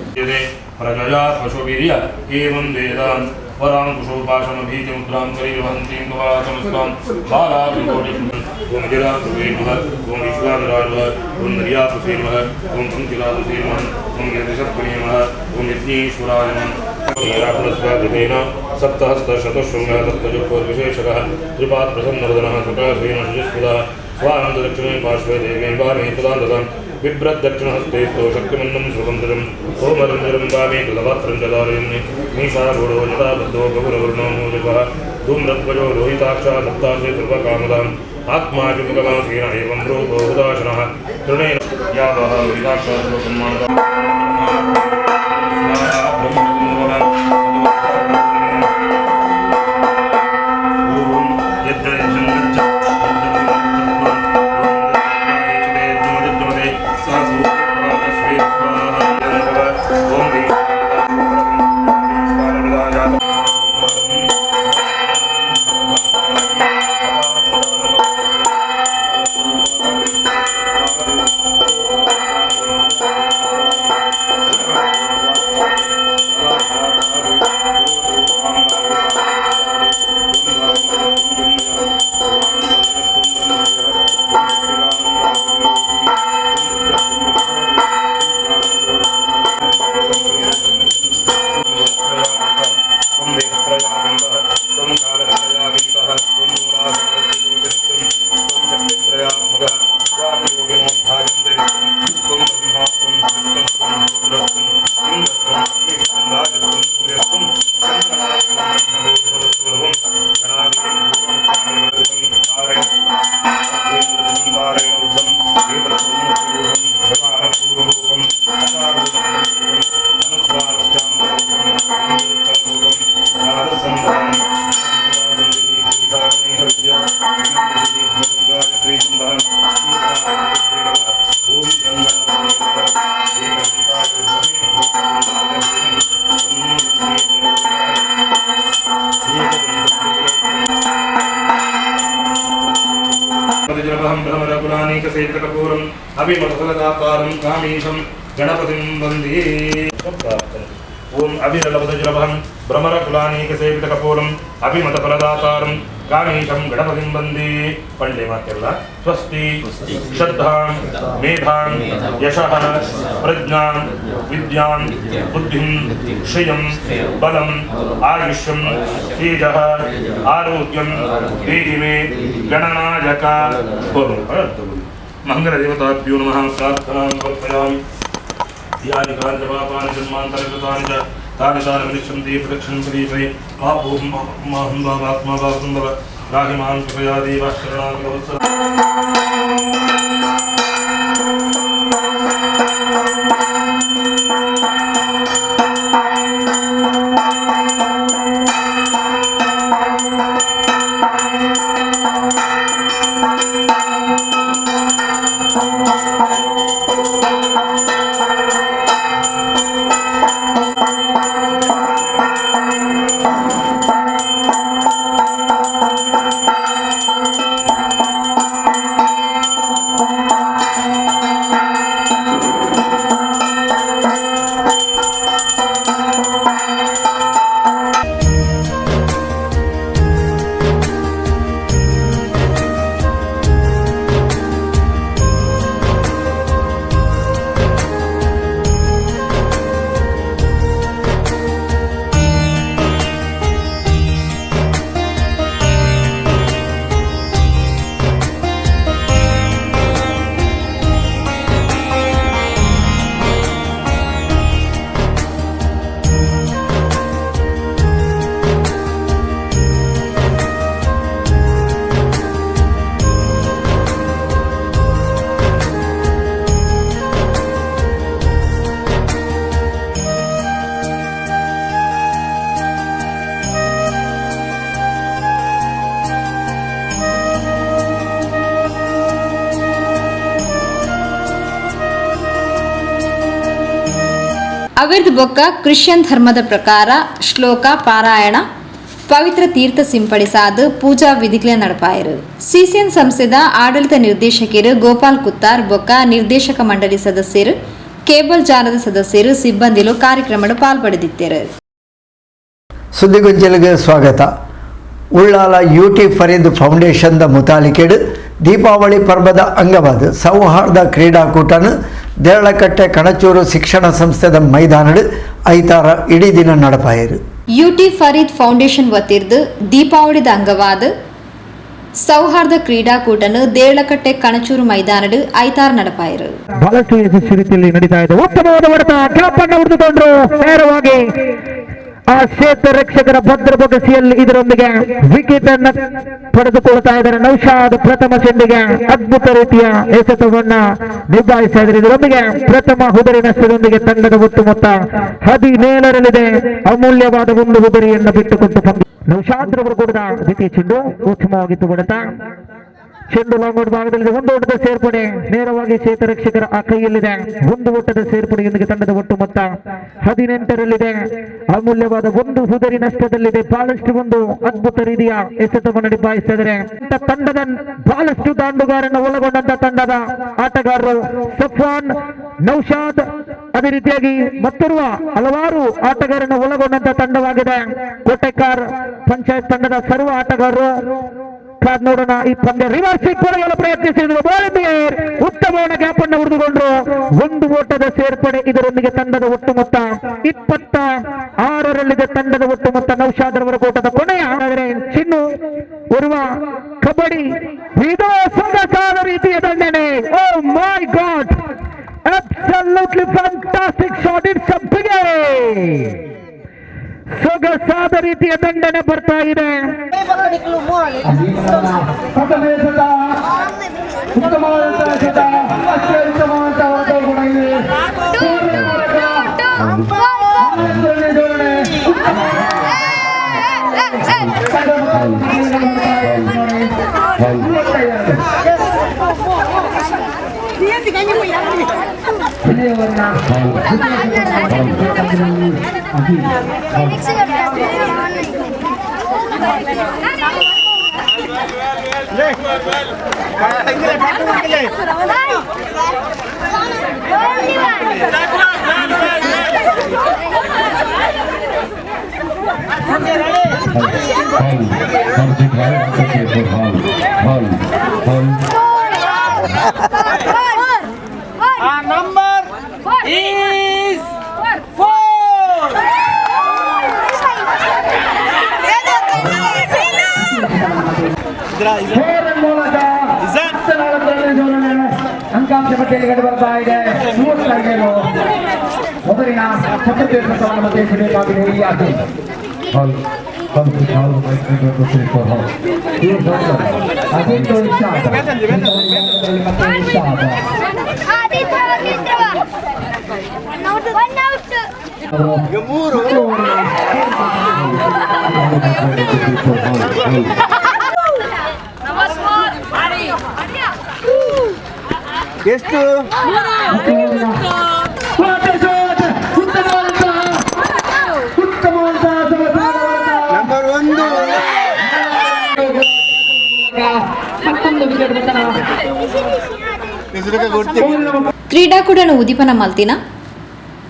गणपतिं वन्दे ओम अभिरलवदजलभं भ्रमरकुलानीकसेवितकपोलं अभिमतफलदातारं कामेशं गणपतिं वन्दे। पंडे मातेल्ल स्वस्ति श्रद्धां मेधां यशः प्रज्ञां विद्यां बुद्धिं श्रियं बलं आयुष्यं तेजः आरोग्यं देहि मे गणनायक। मंगलदेवताभ्यो नमः। प्रार्थनां समर्पयामि। यानि कानि च पापानि जन्मान्तरकृतानि च तानि तानि विनिश्यन्ति प्रदक्षिणं प्रदीपये पापोऽहं पापात्माहं पापात्मा पापसम्भव राहि मां कृपया देव शरणागतवत्सल। ಅವಿರ್ದ್ ಬೊಕ್ಕ ಕ್ರಿಶ್ಚಿಯನ್ ಧರ್ಮದ ಪ್ರಕಾರ ಶ್ಲೋಕ ಪಾರಾಯಣ ಪವಿತ್ರ ತೀರ್ಥ ಸಿಂಪಡಿಸಾದ ಪೂಜಾ ವಿಧಿಗಳ ನಡಪಾಯರು. ಸಿಸಿಎನ್ ಸಂಸ್ಥೆದ ಆಡಳಿತ ನಿರ್ದೇಶಕರು ಗೋಪಾಲ್ ಕುತ್ತಾರ್ ಬೊಕ್ಕ ನಿರ್ದೇಶಕ ಮಂಡಳಿ ಸದಸ್ಯರು ಕೇಬಲ್ ಜಾಲದ ಸದಸ್ಯರು ಸಿಬ್ಬಂದಿಲು ಕಾರ್ಯಕ್ರಮದ ಪಾಲ್ಪಡೆದಿದ್ದರು. ಸುದ್ದಿಗೊಂಚಲಿಗೆ ಸ್ವಾಗತ. ಉಳ್ಳಾಲ ಯುಟಿ ಫರೀದ್ ಫೌಂಡೇಶನ್ದ ಮುತಾಲಿಕೆಡು ದೀಪಾವಳಿ ಪರ್ವದ ಅಂಗವಾದ ಸೌಹಾರ್ದ ಕ್ರೀಡಾಕೂಟನ ದೇರಳಕಟ್ಟೆ ಕಣಚೂರು ಶಿಕ್ಷಣ ಸಂಸ್ಥೆದ ಮೈದಾನಡು ಐತಾರ ಇಡೀ ದಿನ ನಡಪಾಯರು. ಯುಟಿ ಫರೀದ್ ಫೌಂಡೇಶನ್ ವತಿರ್ದು ದೀಪಾವಳಿದ ಅಂಗವಾದ ಸೌಹಾರ್ದ ಕ್ರೀಡಾಕೂಟನು ದೇರಳಕಟ್ಟೆ ಕಣಚೂರು ಮೈದಾನಡು ಐತಾರ ನಡಪಾಯರು. ಬಹಳಷ್ಟು ಯಶಸ್ವಿ ರೀತಿಯಲ್ಲಿ ನಡೀತಾ ಇದೆ. ಉತ್ತಮವಾದ ಹೊಡೆತ, ಕ್ಯಾಪನ್ನು ಹೊಡೆದುಕೊಂಡ್ರು ನೇರವಾಗಿ ಆ ಕ್ಷೇತ್ರ ರಕ್ಷಕರ ಭದ್ರ ಬೊಗಸೆಯಲ್ಲಿ. ಇದರೊಂದಿಗೆ ವಿಕೆಟ್ ಅನ್ನು ಪಡೆದುಕೊಳ್ತಾ ಇದ್ದಾರೆ ನೌಶಾದ್. ಪ್ರಥಮ ಚೆಂಡಿಗೆ ಅದ್ಭುತ ರೀತಿಯ ಎಸೆತವನ್ನ ನಿಭಾಯಿಸ್ತಾ ಇದ್ದಾರೆ. ಇದರೊಂದಿಗೆ ಪ್ರಥಮ ಹುದರಿ ನಷ್ಟದೊಂದಿಗೆ ತಂಡದ ಒಟ್ಟು ಮೊತ್ತ 17ರಲ್ಲಿದೆ. ಅಮೂಲ್ಯವಾದ ಒಂದು ಹುದರಿಯನ್ನು ಬಿಟ್ಟುಕೊಟ್ಟು ಪಂದ್ಯ ನೌಶಾದ್ ರವರು ಕೂಡ ದ್ವಿತೀಯ ಚೆಂಡು ಉತ್ತಮವಾಗಿತ್ತು ಹೊಡೆತ. ಚೆಂಡು ಲಾಂಗ್ ಔಟ್ ಭಾಗದಲ್ಲಿದೆ. ಒಂದು ಓಟದ ಸೇರ್ಪಡೆ ನೇರವಾಗಿ ಕ್ಷೇತ್ರ ರಕ್ಷಕರ ಆ ಕೈಯಲ್ಲಿದೆ. ಒಂದು ಓಟದ ಸೇರ್ಪಡೆಯೊಂದಿಗೆ ತಂಡದ ಒಟ್ಟು ಮೊತ್ತ 18ರಲ್ಲಿದೆ. ಅಮೂಲ್ಯವಾದ ಒಂದು ಹುದರಿ ನಷ್ಟದಲ್ಲಿದೆ. ಬಹಳಷ್ಟು ಒಂದು ಅದ್ಭುತ ರೀತಿಯ ಎಸೆತವನ್ನು ನಿಭಾಯಿಸ್ತಾ ಇದ್ದಾರೆ. ತಂಡದ ಬಹಳಷ್ಟು ದಾಂಡುಗಾರನ್ನು ಒಳಗೊಂಡಂತ ತಂಡದ ಆಟಗಾರರು ಸಫ್ವಾನ್, ನೌಶಾದ್, ಅದೇ ರೀತಿಯಾಗಿ ಮತ್ತೋರ್ವ ಹಲವಾರು ಆಟಗಾರರನ್ನು ಒಳಗೊಂಡಂತ ತಂಡವಾಗಿದೆ ಕೋಟೆಕಾರ್ ಪಂಚಾಯತ್ ತಂಡದ ಸರ್ವ ಆಟಗಾರರು. ನೋಡೋಣ ಈ ಪಂದ್ಯ ರಿವರ್ಸ್ ಕೊಡಲು ಪ್ರಯತ್ನಿಸಿದ್ರು. ಉತ್ತಮವಾದ ಗ್ಯಾಪ್ ಅನ್ನು ಹುರಿದುಕೊಂಡ್ರು. ಒಂದು ಓಟದ ಸೇರ್ಪಡೆ ಇದರೊಂದಿಗೆ ತಂಡದ ಒಟ್ಟು ಮೊತ್ತ 26ರಲ್ಲಿದೆ. ತಂಡದ ಒಟ್ಟು ಮೊತ್ತ ನೌಶಾದ್ ರವರ ಕೂಟದ ಕೊನೆಯ ಆದರೆ ಚಿನ್ನು ಓರ್ವ ಕಬಡ್ಡಿ ಇದು ಸೊಗಸಾದ ರೀತಿಯ ದಂಡನೆ. Oh my God, absolutely fantastic shot. It's a big. ಸೊಗಸಾದ ರೀತಿಯ ದಂಡನೆ ಬರ್ತಾ ಇದೆ. Number is 4. ಅಂಕಾಂಶ ಪಟ್ಟಿಯಲ್ಲಿ ಕಂಡು ಬರ್ತಾ ಇದೆ 32. ಮೊದಲಿನ ಚತುರ್ಥವನ್ನು ಮಧ್ಯೆ ಈ ಆಗಿ ಎಷ್ಟು? ನಂಬರ್ 1. ಕ್ರೀಡಾಕೂಟನ ಉದೀಪನ ಮಲ್ತಿನ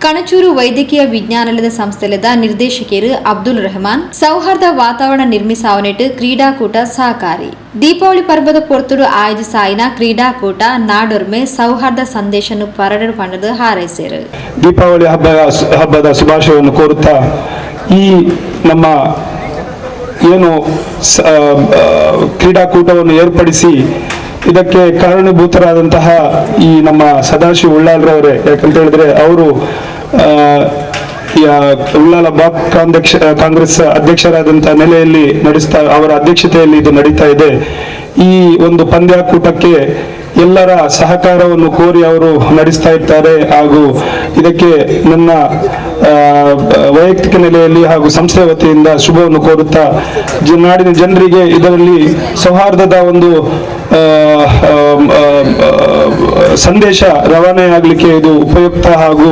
ಕಣಚೂರು ವೈದ್ಯಕೀಯ ವಿಜ್ಞಾನಲದ ಸಂಸ್ಥೆಲದ ನಿರ್ದೇಶಕರು ಅಬ್ದುಲ್ ರೆಹಮಾನ್ ಸೌಹಾರ್ದ ವಾತಾವರಣ ನಿರ್ಮಿಸಾವನೆಟ್ಟು ಕ್ರೀಡಾಕೂಟ ಸಹಕಾರಿ. ದೀಪಾವಳಿ ಪರ್ವದ ಪೊರ್ತುಡು ಆಯೋಜಿಸಾಯಿನ ಕ್ರೀಡಾಕೂಟ ನಾಡೊರ್ಮೆ ಸೌಹಾರ್ದ ಸಂದೇಶನ್ನು ಪರಡಲು ಪಂಡದು ಹಾರೈಸಿರು. ದೀಪಾವಳಿ ಹಬ್ಬದ ಶುಭಾಶಯವನ್ನು ಕೋರುತ್ತಾ ಈ ನಮ್ಮ ಏನು ಕ್ರೀಡಾಕೂಟವನ್ನು ಏರ್ಪಡಿಸಿ ಇದಕ್ಕೆ ಕಾರಣೀಭೂತರಾದಂತಹ ಈ ನಮ್ಮ ಸದಾಶಿವ ಉಳ್ಳಾಲ್ರವರೇ, ಯಾಕಂತ ಹೇಳಿದ್ರೆ ಅವರು ಉಳ್ಳಾಲ ಬ್ಲಾಕ್ ಕಾಂಗ್ರೆಸ್ ಅಧ್ಯಕ್ಷರಾದಂತಹ ನೆಲೆಯಲ್ಲಿ ನಡೆಸ್ತಾ ಅವರ ಅಧ್ಯಕ್ಷತೆಯಲ್ಲಿ ಇದು ನಡೀತಾ ಇದೆ. ಈ ಒಂದು ಪಂದ್ಯಾಕೂಟಕ್ಕೆ ಎಲ್ಲರ ಸಹಕಾರವನ್ನು ಕೋರಿ ಅವರು ನಡೆಸ್ತಾ ಇರ್ತಾರೆ. ಹಾಗೂ ಇದಕ್ಕೆ ನನ್ನ ವೈಯಕ್ತಿಕ ನೆಲೆಯಲ್ಲಿ ಹಾಗೂ ಸಂಸ್ಥೆ ವತಿಯಿಂದ ಶುಭವನ್ನು ಕೋರುತ್ತಾ ನಾಡಿನ ಜನರಿಗೆ ಇದರಲ್ಲಿ ಸೌಹಾರ್ದದ ಒಂದು ಸಂದೇಶ ರವಾನೆಯಾಗಲಿಕ್ಕೆ ಇದು ಉಪಯುಕ್ತ ಹಾಗೂ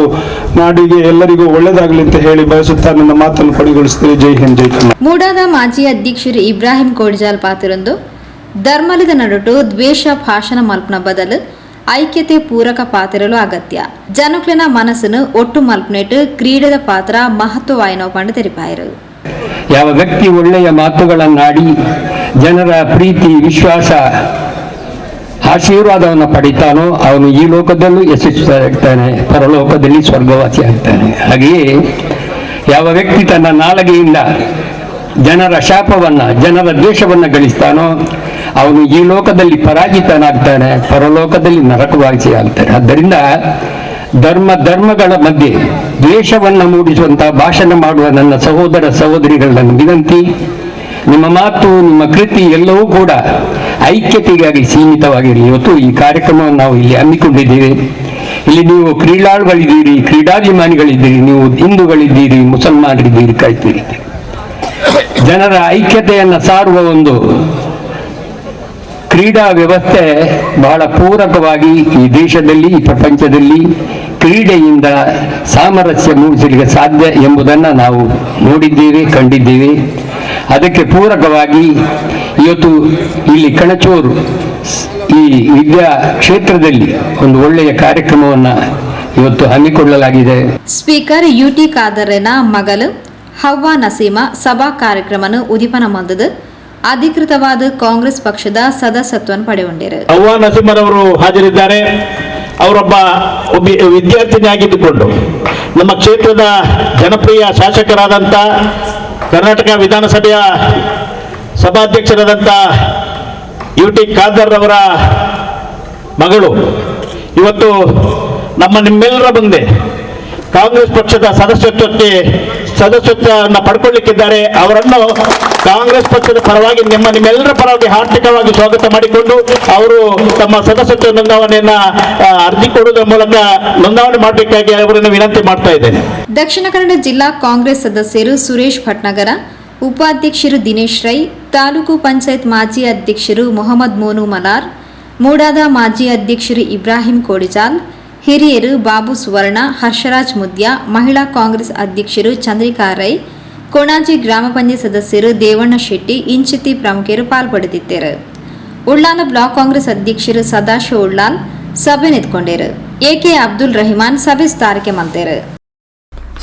ನಾಡಿಗೆ ಎಲ್ಲರಿಗೂ ಒಳ್ಳೆಯದಾಗಲಿ ಅಂತ ಹೇಳಿ ಬಯಸುತ್ತಾ ನನ್ನ ಮಾತನ್ನು ಪಡಿಗೊಳಿಸುತ್ತೇನೆ. ಜೈ ಹಿಂದ್, ಜೈ ಕರ್ನಾಟಕ. ಮೂಡಾದ ಮಾಜಿ ಅಧ್ಯಕ್ಷರು ಇಬ್ರಾಹಿಂ ಕೋಡಿಜಾಲ್ ಪಾತಿರೊಂದು ಧರ್ಮಲಿದ ನಡುಟು ದ್ವೇಷ ಭಾಷಣ ಮಲ್ಪನ ಬದಲು ಐಕ್ಯತೆ ಪೂರಕ ಪಾತಿರಲು ಅಗತ್ಯ. ಜನಕ್ಲೆನ ಮನಸ್ಸನ್ನು ಒಟ್ಟು ಮಲ್ಪನೆಟ್ಟು ಕ್ರೀಡೆದ ಪಾತ್ರ ಮಹತ್ವವಾಯಿನೋ ಪಂಡು ತೆರಿಪಾಯರು. ಯಾವ ವ್ಯಕ್ತಿ ಒಳ್ಳೆಯ ಮಾತುಗಳನ್ನಾಡಿ ಜನರ ಪ್ರೀತಿ ವಿಶ್ವಾಸ ಆಶೀರ್ವಾದವನ್ನು ಪಡಿತಾನೋ ಅವನು ಈ ಲೋಕದಲ್ಲೂ ಯಶಸ್ವಿಯಾಗ್ತಾನೆ, ಪರಲೋಕದಲ್ಲಿ ಸ್ವರ್ಗವಾಸಿ ಆಗ್ತಾನೆ. ಹಾಗೆಯೇ ಯಾವ ವ್ಯಕ್ತಿ ತನ್ನ ನಾಲಗೆಯಿಂದ ಜನರ ಶಾಪವನ್ನು ಜನರ ದ್ವೇಷವನ್ನು ಗಳಿಸ್ತಾನೋ ಅವನು ಈ ಲೋಕದಲ್ಲಿ ಪರಾಜಿತನಾಗ್ತಾನೆ, ಪರಲೋಕದಲ್ಲಿ ನರಕವಾಸಿ ಆಗ್ತಾನೆ. ಆದ್ದರಿಂದ ಧರ್ಮ ಧರ್ಮಗಳ ಮಧ್ಯೆ ದ್ವೇಷವನ್ನು ಮೂಡಿಸುವಂತಹ ಭಾಷಣ ಮಾಡುವ ನನ್ನ ಸಹೋದರ ಸಹೋದರಿಗಳ ನನ್ನ ವಿನಂತಿ, ನಿಮ್ಮ ಮಾತು ನಿಮ್ಮ ಕೃತಿ ಎಲ್ಲವೂ ಕೂಡ ಐಕ್ಯತೆಗಾಗಿ ಸೀಮಿತವಾಗಿರಲಿ. ಇವತ್ತು ಈ ಕಾರ್ಯಕ್ರಮವನ್ನು ನಾವು ಇಲ್ಲಿ ಹಮ್ಮಿಕೊಂಡಿದ್ದೇವೆ. ಇಲ್ಲಿ ನೀವು ಕ್ರೀಡಾಳುಗಳಿದ್ದೀರಿ, ಕ್ರೀಡಾಭಿಮಾನಿಗಳಿದ್ದೀರಿ, ನೀವು ಹಿಂದೂಗಳಿದ್ದೀರಿ, ಮುಸಲ್ಮಾನರಿದ್ದೀರಿ, ಕ್ರೈಸ್ತರಿದ್ದೀರಿ. ಜನರ ಐಕ್ಯತೆಯನ್ನು ಸಾರುವ ಒಂದು ಕ್ರೀಡಾ ವ್ಯವಸ್ಥೆ ಬಹಳ ಪೂರಕವಾಗಿ ಈ ದೇಶದಲ್ಲಿ ಈ ಪ್ರಪಂಚದಲ್ಲಿ ಕ್ರೀಡೆಯಿಂದ ಸಾಮರಸ್ಯ ಮೂಡಿಸಲಿಕ್ಕೆ ಸಾಧ್ಯ ಎಂಬುದನ್ನು ನಾವು ನೋಡಿದ್ದೇವೆ, ಕಂಡಿದ್ದೇವೆ. ಅದಕ್ಕೆ ಪೂರಕವಾಗಿ ಇವತ್ತು ಇಲ್ಲಿ ಕಣಚೂರು ಈ ವಿದ್ಯಾ ಕ್ಷೇತ್ರದಲ್ಲಿ ಒಂದು ಒಳ್ಳೆಯ ಕಾರ್ಯಕ್ರಮವನ್ನು ಇವತ್ತು ಹಮ್ಮಿಕೊಳ್ಳಲಾಗಿದೆ. ಸ್ಪೀಕರ್ ಯುಟಿ ಖಾದರ್ನ ಮಗಲು ಹವ್ವಾ ನಸೀಮಾ ಸಭಾ ಕಾರ್ಯಕ್ರಮವನ್ನು ಉದೀಪನ ಮಂದದು ಅಧಿಕೃತವಾದ ಕಾಂಗ್ರೆಸ್ ಪಕ್ಷದ ಸದಸ್ಯತ್ವವನ್ನು ಪಡೆಯುಂಡಿರು. ಹವ್ವಾ ನಸೀಮರವರು ಹಾಜರಿದ್ದಾರೆ. ಅವರೊಬ್ಬ ವಿದ್ಯಾರ್ಥಿನಿಯಾಗಿದ್ದುಕೊಂಡು ನಮ್ಮ ಕ್ಷೇತ್ರದ ಜನಪ್ರಿಯ ಶಾಸಕರಾದಂಥ ಕರ್ನಾಟಕ ವಿಧಾನಸಭೆಯ ಸಭಾಧ್ಯಕ್ಷರಾದಂಥ ಯು ಟಿ ಖಾದರ್ ಅವರ ಮಗಳು ಇವತ್ತು ನಮ್ಮ ನಿಮ್ಮೆಲ್ಲರ ಮುಂದೆ ಕಾಂಗ್ರೆಸ್ ಪಕ್ಷದ ಸದಸ್ಯತ್ವವನ್ನು ಪಡ್ಕೊಳ್ಳಿಕ್ಕಿದ್ದಾರೆ. ಅವರನ್ನು ಕಾಂಗ್ರೆಸ್ ಪಕ್ಷದ ಪರವಾಗಿ ನಿಮ್ಮೆಲ್ಲರ ಪರವಾಗಿ ಹಾರ್ದಿಕವಾಗಿ ಸ್ವಾಗತ ಮಾಡಿಕೊಂಡು ಅವರು ತಮ್ಮ ಸದಸ್ಯತ್ವ ನೋಂದಾವಣೆಯನ್ನ ಅರ್ಜಿ ಕೊಡುವುದರ ಮೂಲಕ ನೋಂದಾವಣೆ ಮಾಡಬೇಕಾಗಿ ಅವರನ್ನು ವಿನಂತಿ ಮಾಡ್ತಾ ಇದ್ದೇನೆ. ದಕ್ಷಿಣ ಕನ್ನಡ ಜಿಲ್ಲಾ ಕಾಂಗ್ರೆಸ್ ಸದಸ್ಯರು ಸುರೇಶ್ ಭಟ್ನಗರ, ಉಪಾಧ್ಯಕ್ಷರು ದಿನೇಶ್ ರೈ, ತಾಲೂಕು ಪಂಚಾಯತ್ ಮಾಜಿ ಅಧ್ಯಕ್ಷರು ಮೊಹಮ್ಮದ್ ಮೋನು ಮಲಾರ್, ಮೂಡಾದ ಮಾಜಿ ಅಧ್ಯಕ್ಷರು ಇಬ್ರಾಹಿಂ ಕೋಡಿಜಾಲ್, ಹಿರಿಯರು ಬಾಬು ಸುವರ್ಣ, ಹರ್ಷರಾಜ್ ಮುದ್ಯಾ, ಮಹಿಳಾ ಕಾಂಗ್ರೆಸ್ ಅಧ್ಯಕ್ಷರು ಚಂದ್ರಿಕಾ ರೈ, ಕೊಣಾಜಿ ಗ್ರಾಮ ಪಂಚಾಯತ್ ಸದಸ್ಯರು ದೇವಣ್ಣ ಶೆಟ್ಟಿ ಇಂಚಿತಿ ಪ್ರಮುಖರು ಪಾಲ್ಪಡೆದಿದ್ದರು. ಉಳ್ಳಾಲ ಬ್ಲಾಕ್ ಕಾಂಗ್ರೆಸ್ ಅಧ್ಯಕ್ಷರು ಸದಾಶಿವ ಉಳ್ಳಾಲ್ ಸಭೆ ನಿಂತ್ಕೊಂಡರು. ಎಕೆ ಅಬ್ದುಲ್ ರಹಿಮಾನ್ ಸಭೆ ಸ್ಥಾರಿಕೆ ಮಂತೇರು.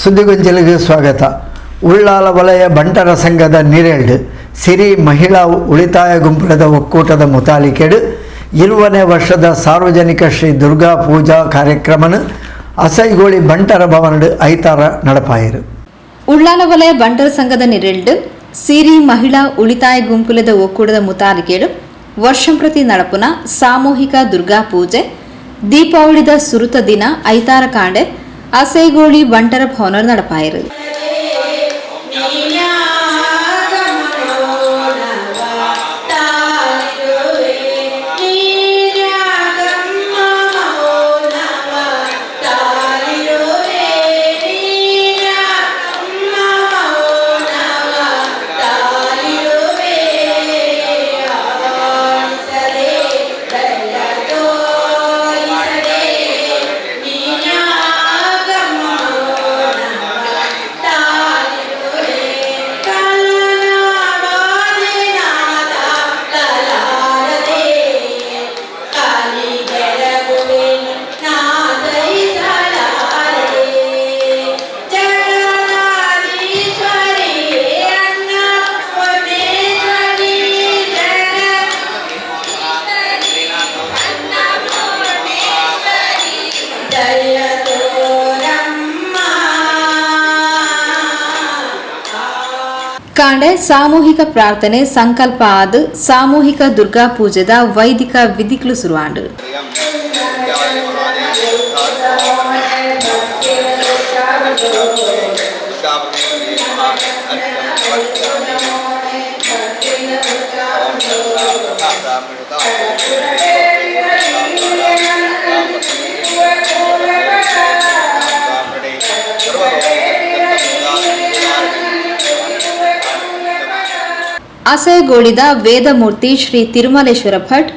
ಸುದ್ದಿಗೊಂಚಲಿಗೆ ಸ್ವಾಗತ. ಉಳ್ಳಾಲ ವಲಯ ಬಂಟರ ಸಂಘದ ನಿರೆಲ್ಡ್ ಸಿರಿ ಮಹಿಳಾ ಉಳಿತಾಯ ಗುಂಪುದ ಒಕ್ಕೂಟದ ಮುತಾಲಿಕೆಡು 20ನೇ ವರ್ಷದ ಸಾರ್ವಜನಿಕ ಶ್ರೀ ದುರ್ಗಾ ಪೂಜಾ ಕಾರ್ಯಕ್ರಮನ ಅಸೈಗೋಳಿ ಬಂಟರ ಭವನಡ್ ಐತಾರ ನಡಪಾಯರು. ಉಳ್ಳಾಲ ವಲಯ ಬಂಟರ ಸಂಘದ ನಿರೆಲ್ಡ್ ಸಿರಿ ಮಹಿಳಾ ಉಳಿತಾಯ ಗುಂಪುಲದ ಒಕ್ಕೂಟದ ಮುತಾಲಿಕೆಡು ವರ್ಷಂಪ್ರತಿ ನಡಪುನ ಸಾಮೂಹಿಕ ದುರ್ಗಾ ಪೂಜೆ ದೀಪಾವಳಿದ ಸುರುತ ದಿನ ಐತಾರ ಕಾಂಡೆ ಅಸೈಗೋಳಿ ಬಂಟರ ಭವನ ನಡಪಾಯರು. ಕಾಂಡೆ ಸಾಮೂಹಿಕ ಪ್ರಾರ್ಥನೆ ಸಂಕಲ್ಪ ಆದ ಸಾಮೂಹಿಕ ದುರ್ಗಾ ಪೂಜೆದ ವೈದಿಕ ವಿಧಿಗಳು ಶುರುವಾಂಡು. ಅಸಯಗೋಳಿದ ವೇದಮೂರ್ತಿ ಶ್ರೀ ತಿರುಮಲೇಶ್ವರ ಭಟ್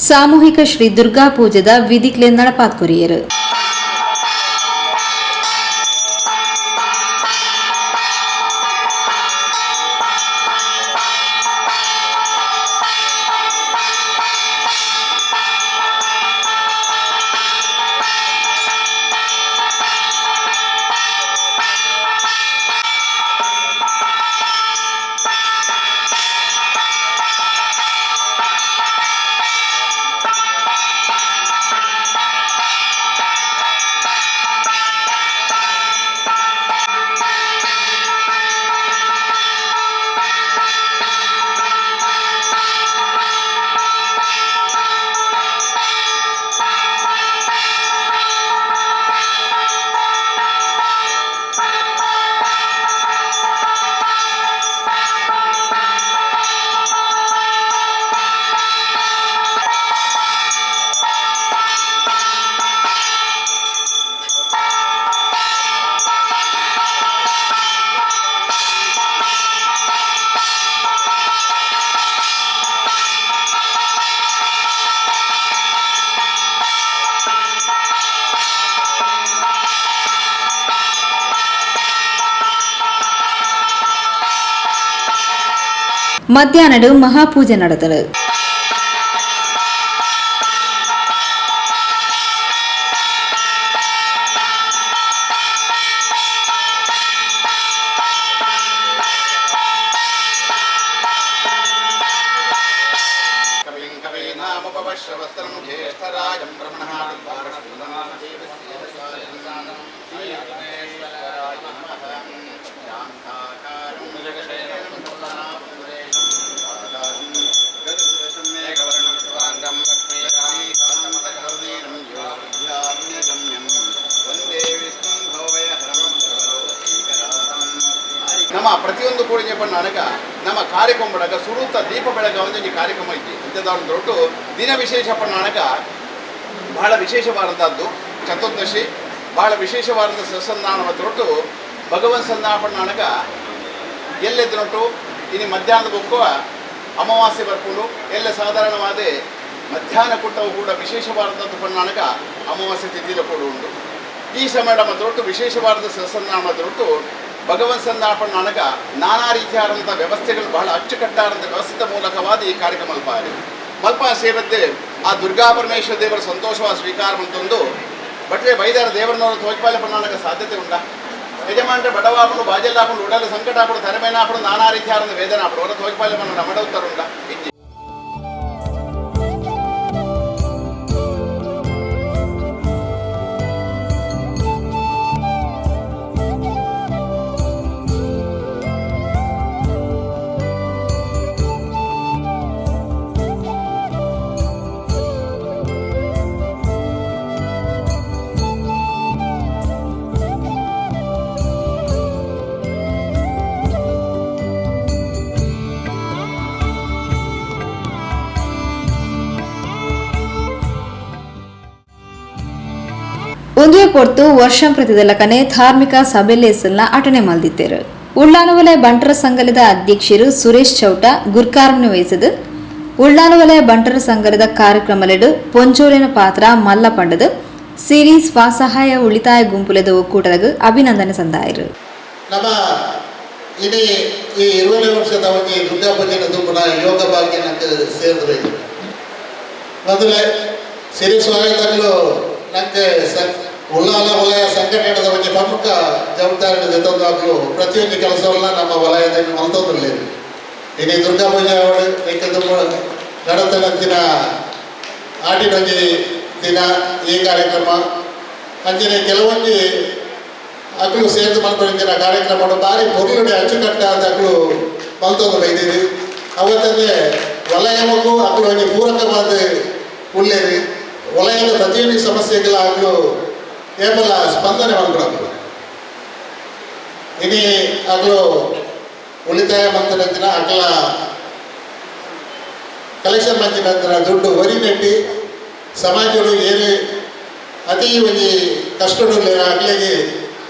ಸಾಮೂಹಿಕ ಶ್ರೀ ದುರ್ಗಾ ಪೂಜೆದ ವಿಧಿಕ್ಲೆ ನಡಪಾತ್ಕೊರಿಯರು. ಮಧ್ಯಾಹ್ನಡು ಮಹಾಪೂಜೆ ನಡೆದಳು. ನಮ್ಮ ಪ್ರತಿಯೊಂದು ಕೂಡಿಗೆ ಪಣ್ಣಾನಗ ನಮ್ಮ ಕಾರ್ಯಕ್ರಮ ಸುರುತ ದೀಪ ಬೆಳಗ ಒಂದು ಕಾರ್ಯಕ್ರಮ ಇದ್ದಿ ಅಂಥದ್ದು ದೊಡ್ಡ ದಿನ ವಿಶೇಷ ಪಣ್ಣಾನಗ ಬಹಳ ವಿಶೇಷವಾದಂಥದ್ದು ಚತುರ್ದಶಿ ಬಹಳ ವಿಶೇಷವಾದಂಥ ಸತ್ಸಂಧಾನ ದೊಡ್ಡ ಭಗವನ್ ಸಂಧಾಪಣ್ಣಾನಗ ಎಲ್ಲೆದ್ರೊಟ್ಟು ಇನ್ನು ಮಧ್ಯಾಹ್ನದ ಬೊಕ್ಕುವ ಅಮಾವಾಸ್ಯೆ ಬರ್ಕೊಂಡು ಎಲ್ಲ ಸಾಧಾರಣವಾದ ಮಧ್ಯಾಹ್ನ ಕೊಟ್ಟವು ಕೂಡ ವಿಶೇಷವಾದಂಥದ್ದು ಪಣ್ಣಾನಗ ಅಮಾವಾಸ್ಯೆ ತಿಥಿಲ ಕೂಡ ಉಂಟು. ಈ ಸಮಯ ದೊಡ್ಡ ವಿಶೇಷವಾದ ಸತ್ಸಂಧಾನ ದೊಡ್ಡ ಭಗವನ್ ಸಂಧಾಪಣ್ಣಾನಗ ನಾನಾ ರೀತಿಯಾದಂಥ ವ್ಯವಸ್ಥೆಗಳು ಬಹಳ ಅಚ್ಚುಕಟ್ಟಾದಂಥ ವ್ಯವಸ್ಥಿತ ಮೂಲಕವಾದ ಈ ಕಾರ್ಯಕ್ರಮ ಮಲ್ಪಾರಿ ಮಲ್ಪ ಸೇರದ್ದೇ ಆ ದುರ್ಗಾ ಪರಮೇಶ್ವರ ದೇವರ ಸಂತೋಷವಾದ ಸ್ವೀಕಾರ ಅಂತಂದು ಭಟ್ರೆ ಬೈದಾರ ದೇವರನ್ನವರು ತೋಜ್ಪಾಲೆ ಪಣ್ಣಾನಗ ಸಾಧ್ಯತೆ ಉಂಟ. ಯಜಮಾನ್ರೆ ಬಡವಾಪಡು ಬಾಜೆಲ್ಲಾಪಡು ಉಡಲು ಸಂಕಟ ಆಪಡು ತರಮೇನಾಪಡು ನಾನಾ ರೀತಿಯಾದ ವೇದನೆ ಆಪಡು ಅವರ ತೋಜ್ಪಾಲೆ ಪಣ್ಣ ಮಡ ಉತ್ತರ ಉಂಟ. ಒಂದುವೆ ಪೊರ್ತು ವರ್ಷಂ ಪ್ರತಿದಲಕನೆ ಧಾರ್ಮಿಕ ಸಭೆಲೇಸಲ್ನ ಅಟನೆ ಮಲ್ದಿತ್ತೇರು. ಉಳ್ಳಾನವಲಯ ಬಂಟರ ಸಂಘದ ಅಧ್ಯಕ್ಷರು ಸುರೇಶ್ ಚೌಟ ಗುರ್ಕಾರ್ಮನೆ ವಹಿಸಿದು ಉಳ್ಳಾನವಲಯ ಬಂಟರ ಸಂಘದ ಕಾರ್ಯಕ್ರಮಲೆಡು ಪೊಂಚೋಲಿನ ಪಾತ್ರ ಮಲ್ಲ ಪಂಡದು ಸಿರಿ ಸ್ವಸಹಾಯ ಉಳಿತಾಯ ಗುಂಪುಲೆದ ಒಕ್ಕೂಟದ ಅಭಿನಂದನೆ ಸಂದಾಯರು. ನಮ್ಮ ಇಡೀ ಈ 20 ವರ್ಷದ ಒಂಜಿ ದುರ್ಗಾ ಪೂಜೆನ ದುಂಬುನ ಯೋಗ ಭಾಗ್ಯ ನಂಗೆ ಸೇರಿದ್ರು. ಮೊದಲೇ ಸಿರಿ ಸ್ವಾಗತಗಳು ನಂಗೆ ಉಳ್ಳಾಲ ವಲಯ ಸಂಘಟನೆದ ಒಂಜಿ ಪ್ರಮುಖ ಜವಾಬ್ದಾರಿ ಜೊತೆದಾಗಲೂ ಪ್ರತಿಯೊಂದು ಕೆಲಸವನ್ನ ನಮ್ಮ ವಲಯದಲ್ಲಿ ಮಲ್ತೊಂದಿರಲಿ. ಇನ್ನು ದುರ್ಗಾ ಪೂಜೆ ಅವಳು ನಡತನ ದಿನ ಆಟಿನೊಂಜಿ ದಿನ ಈ ಕಾರ್ಯಕ್ರಮ ಅಂಚನೆ ಕೆಲವೊಂಜಿ ಅಕಲು ಸೇರ್ದು ಮಲ್ಪೊಂಜಿನ ಕಾರ್ಯಕ್ರಮ ಭಾರಿ ಪೊರ್ಲುಡೆ ಅಚ್ಚುಕಟ್ಟಾದ ಅಕಲು ಮಲ್ತೊಂದು ಬೈದಿರಿ. ಅವತ್ತಂದ್ರೆ ವಲಯವಕ್ಕೂ ಅಕಲು ಒಂಜಿ ಪೂರಕವಾದ ಉಳ್ಳೇರಿ ವಲಯದ ಪ್ರತಿಯೊಂದು ಸಮಸ್ಯೆಗಳ ಆಗಲು ಕೇವಲ ಸ್ಪಂದನೆ ಮಲ್ಪಡಾಗಲು ಇನಿ ಆಗಲು ಉಳಿತಾಯ ಮಂತನಂತಿನ ಅಕಲ ಕಲೆಕ್ಷನ್ ಮಂಚಿನಂತಿನ ದುಡ್ಡು ವರಿ ನೆಟ್ಟಿ ಸಮಾಜಗಳು ಏನು ಅತಿ ಒಂಜಿ ಕಷ್ಟಡು ಅಗ್ಲಿಗೆ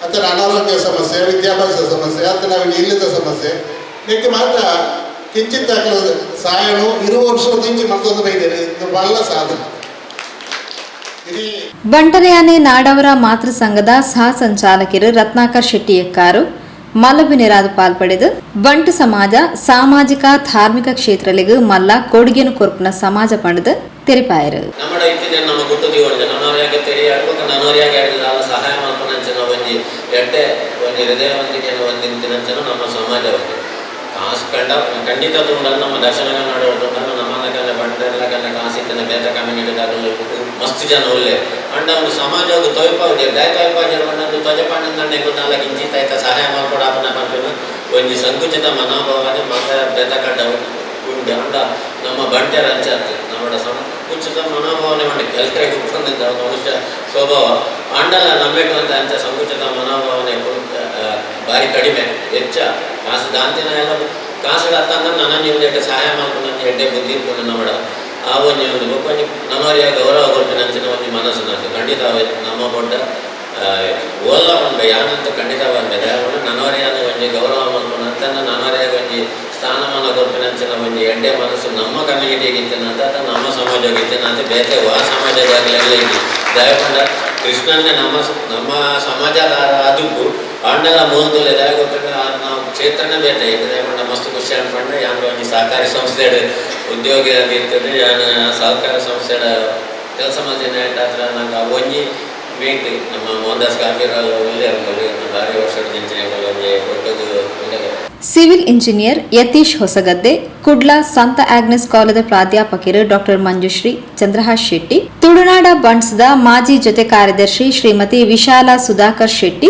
ಆತನ ಅನಾರೋಗ್ಯ ಸಮಸ್ಯೆ, ವಿದ್ಯಾಭ್ಯಾಸ ಸಮಸ್ಯೆ, ಆತನ ಇಲ್ಲದ ಸಮಸ್ಯೆ ಇದಕ್ಕೆ ಮಾತ್ರ ಕಿಂಚಿತ್ ಆಗಲು ಸಹಾಯನು 20 ವರ್ಷ ತಿಂಚಿ ಮತ್ತೊಂದು ಬೈದೇನೆ ಇದು ಬಹಳ ಸಾಧನೆ. ಬಂಟರೆಯಾನೆ ನಾಡವರ ಮಾತೃ ಸಂಘದ ಸಹ ಸಂಚಾಲಕರು ರತ್ನಾಕರ್ ಶೆಟ್ಟಿ ಎಕ್ಕಾರು ಮಲ್ಲಬಿನೆರಾದ ಪಾಲ್ಪಡೆದು ಬಂಟು ಸಮಾಜ ಸಾಮಾಜಿಕ ಧಾರ್ಮಿಕ ಕ್ಷೇತ್ರಲಿಗೂ ಮಲ್ಲ ಕೊಡುಗೆನು ಕೊರ್ಪುನ ಸಮಾಜ ಪಂಡದು ತೆರಿಪಾಯರು. ಸಹಾಯ ಕಾಸು ಕಂಡ ಖಂಡಿತ ತುಂಡಲ್ಲ ನಮ್ಮ ದಕ್ಷಿಣ ಕನ್ನಡ ತುಂಡಲ್ಲ ನಮ್ಮನ್ನ ಕನ್ನ ಬಂಟೆಲ್ಲ ಕನ್ನ ಕಾಸಿತ್ತನ ಬೇತ ಕಮ್ಯುನಿಟಿದಾಗಲು ಮಸ್ತ್ ಜನ ಒಳ್ಳೆ ಅಂಡ ಒಂದು ಸಮಾಜ ತೊಯ್ಪಾವುಜೆರ್ ದಾಯ ತೊಯ್ಪಾಜೆರ್ ಪಂಡ ತೊಜ ಪಂಡ ನಾಲ್ಕು ಇಂಚಿತ ಆಯ್ತ ಸಹಾಯ ಮಾಡ್ಕೊಡಾಪನ ಪನ್ಪಿನ ಒಂಜಿ ಸಂಕುಚಿತ ಮನೋಭಾವನೆ ಮಾತ ಬೇತ ಕಂಡ ಉಂಡು. ಅಂಡ ನಮ್ಮ ಬಂಟೆರ ಅಂಚಾತ್ ನಮ್ಮ ಸಂಕುಚಿತ ಮನೋಭಾವನೆ ಮಾಡಿ ಕೆಲಸಕ್ಕೆ ಉಪ್ಪಂದ ಮನುಷ್ಯ ಸ್ವಭಾವ ಅಂಡಲ್ಲ ನಮ್ಮೆಟ್ಟು ಅಂತ ಅಂಚ ಸಂಕುಚಿತ ಮನೋಭಾವನೆ ಭಾರಿ ಕಡಿಮೆ ಹೆಚ್ಚ ಕಾಸು ದಾಂತಿನ ಎಲ್ಲ ಕಾಸು ಅತ್ತಂದ್ರೆ ನನ್ನ ನಿಮ್ದು ಸಹಾಯ ಮಾಡ್ಕೊಂಡು ನನ್ನ ಎಡ್ಡೆ ಬುದ್ಧಿ ಇಟ್ಕೊಂಡು ನಮ್ಮ ಆ ಒಂಜಿ ಒಂದು ಬೊಕ್ಕೊಂಜಿ ನಮ್ಮವರಿಗೆ ಗೌರವ ಕೊಟ್ಟು ನಂಚಿನ ಒಂಜಿ ಮನಸ್ಸು ನಂಗೆ ಖಂಡಿತ ನಮ್ಮ ದೊಡ್ಡ ಓಲ್ಲ ಪಂಡ ಯಾನಂತ ಖಂಡಿತ ಬಂದೆ ನನ್ನವರಿಯಾದ ಒಂಜಿ ಗೌರವ ಮಾಡ್ಕೊಂಡು ಅಂತ ನನ್ನವರಿಯಾಗ ಒಂಜಿ ಸ್ಥಾನಮಾನ ಕೊಡ್ಪಿನಂಚಿನ ಒಂಜಿ ಎಡ್ಡೆ ಮನಸ್ಸು ನಮ್ಮ ಕಮ್ಯುನಿಟಿಗೆ ಇತ್ತೇನಂತ ಅಥವಾ ನಮ್ಮ ಸಮಾಜಕ್ಕೆ ಇತ್ತೇನಂತ ಬೇತೆ ವಾ ಸಮಾಜದಾಗಲೆಲ್ಲ ಇತ್ತು. ದಯಪಂಡ ಕೃಷ್ಣನ್ನೇ ನಮ್ಮ ನಮ್ಮ ಸಮಾಜದ ಅದಕ್ಕೂ ಅಂಡಲ ಮೂಲದಲ್ಲೇ ದಯ ಗೊತ್ತಂಡ ನಾವು ಕ್ಷೇತ್ರನೇ ಬೇತೆ ಈಗ ದಯಪಂಡ ಮಸ್ತ್ ಖುಷಿ ಅನ್ಕೊಂಡೆ ಯಾನ್ ಒಂಜಿ ಸಹಕಾರಿ ಸಂಸ್ಥೆ ಉದ್ಯೋಗಿ ಆಗಿರ್ತದೆ ಯಾನ್ ಸಹಕಾರ ಸಂಸ್ಥೆ ಕೆಲಸ ಮಾಡ್ತೀನಿ ಹತ್ರ ನಂಗೆ ಒಂಜಿ ಮೀಟ್ ನಮ್ಮ ಮೋಹನ್ ದಾಸ್ ಗಾಂಧೀರಾವ್ ಒಳ್ಳೆ ಭಾರಿ ವರ್ಷದ ಒಂಜಿ ಒಟ್ಟದು. ಸಿವಿಲ್ ಇಂಜಿನಿಯರ್ ಯತೀಶ್ ಹೊಸಗದ್ದೆ, ಕುಡ್ಲ ಸಂತ ಆಗ್ನೆಸ್ ಕಾಲೇಜ್ ಪ್ರಾಧ್ಯಾಪಕರು ಡಾಕ್ಟರ್ ಮಂಜುಶ್ರೀ ಚಂದ್ರಹಾಸ್ ಶೆಟ್ಟಿ, ತುಳುನಾಡ ಬಂಟ್ಸ್ದ ಮಾಜಿ ಜೊತೆ ಕಾರ್ಯದರ್ಶಿ ಶ್ರೀಮತಿ ವಿಶಾಲ ಸುಧಾಕರ್ ಶೆಟ್ಟಿ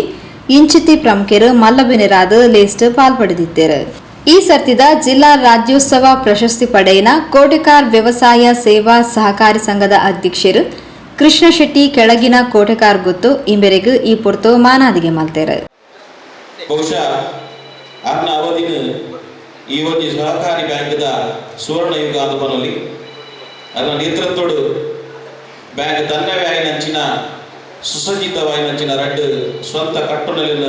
ಇಂಚಿತಿ ಪ್ರಮುಖರು ಮಲ್ಲಬಿನರಾದ ಲೇಸ್ಟ್ ಪಾಲ್ಪಡೆದಿದ್ದರು. ಈ ಸರ್ತಿದ ಜಿಲ್ಲಾ ರಾಜ್ಯೋತ್ಸವ ಪ್ರಶಸ್ತಿ ಪಡೆಯಿನ ಕೋಟೆಕಾರ್ ವ್ಯವಸಾಯ ಸೇವಾ ಸಹಕಾರಿ ಸಂಘದ ಅಧ್ಯಕ್ಷರು ಕೃಷ್ಣ ಶೆಟ್ಟಿ ಕೆಳಗಿನ ಕೋಟೆಕಾರ್ ಗುತ್ತು ಇಂಬೆರೆಗ್ ಈ ಪೊರ್ತು ಮಾನಾದಿಗೆ ಮಲ್ತೇರು. ಬಹುಶಃ ಅರ್ನ ಅವಧಿನ ಈ ಒಂಜಿ ಸಹಕಾರಿ ಬ್ಯಾಂಕ್ದ ಸುವರ್ಣ ಯುಗ ಅಂದು ಅದರ ನೇತೃತ್ವಡು ಬ್ಯಾಂಕ್ ತನ್ನವೇ ಆಯಿನಂಚಿನ ಸುಸಜ್ಜಿತವಾಯಿನಂಚಿನ ರಡ್ಡು ಸ್ವಂತ ಕಟ್ಟುನಲಿನ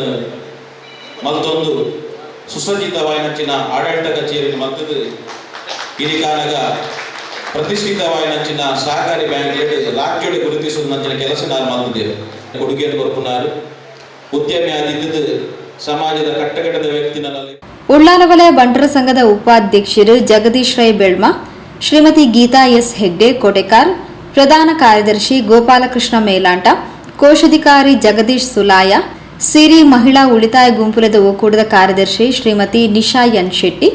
ಮಲ್ತೊಂದು ಸುಸಜ್ಜಿತವಾಯಿನಂಚಿನ ಆಡಳಿತ ಕಚೇರಿನ ಮಲ್ತದು ಇನಿಕಾನಗ ಪ್ರತಿಷ್ಠಿತವಾಯಿನಂಚಿನ ಸಹಕಾರಿ ಬ್ಯಾಂಕ್ ರಾಜ್ಯಡು ಗುರುತಿಸುವಂಚಿನ ಕೆಲಸ ನಾನು ಮಲ್ತಿದ್ದೇವೆ. ಕೊಡುಗೆಯನ್ನು ಕೊರ್ಪುನಾರು ಉದ್ಯಮಿ ಆದಿದ್ದು ಸಮಾಜದ ಕಟ್ಟಕಟ್ಟದ ವ್ಯಕ್ತಿನಲ್ಲಿ. ಉಳ್ಳಾಲ ವಲಯ ಬಂಟರ ಸಂಘದ ಉಪಾಧ್ಯಕ್ಷರು ಜಗದೀಶ್ ರೈ ಬೆಳ್ಮ, ಶ್ರೀಮತಿ ಗೀತಾ ಎಸ್ ಹೆಗ್ಡೆ ಕೋಟೆಕಾರ್, ಪ್ರಧಾನ ಕಾರ್ಯದರ್ಶಿ ಗೋಪಾಲಕೃಷ್ಣ ಮೇಲಾಂಟ, ಕೋಶಾಧಿಕಾರಿ ಜಗದೀಶ್ ಸುಲಾಯ, ಸಿರಿ ಮಹಿಳಾ ಉಳಿತಾಯ ಗುಂಪುಲದ ಒಕ್ಕೂಟದ ಕಾರ್ಯದರ್ಶಿ ಶ್ರೀಮತಿ ನಿಶಾ ಎನ್ ಶೆಟ್ಟಿ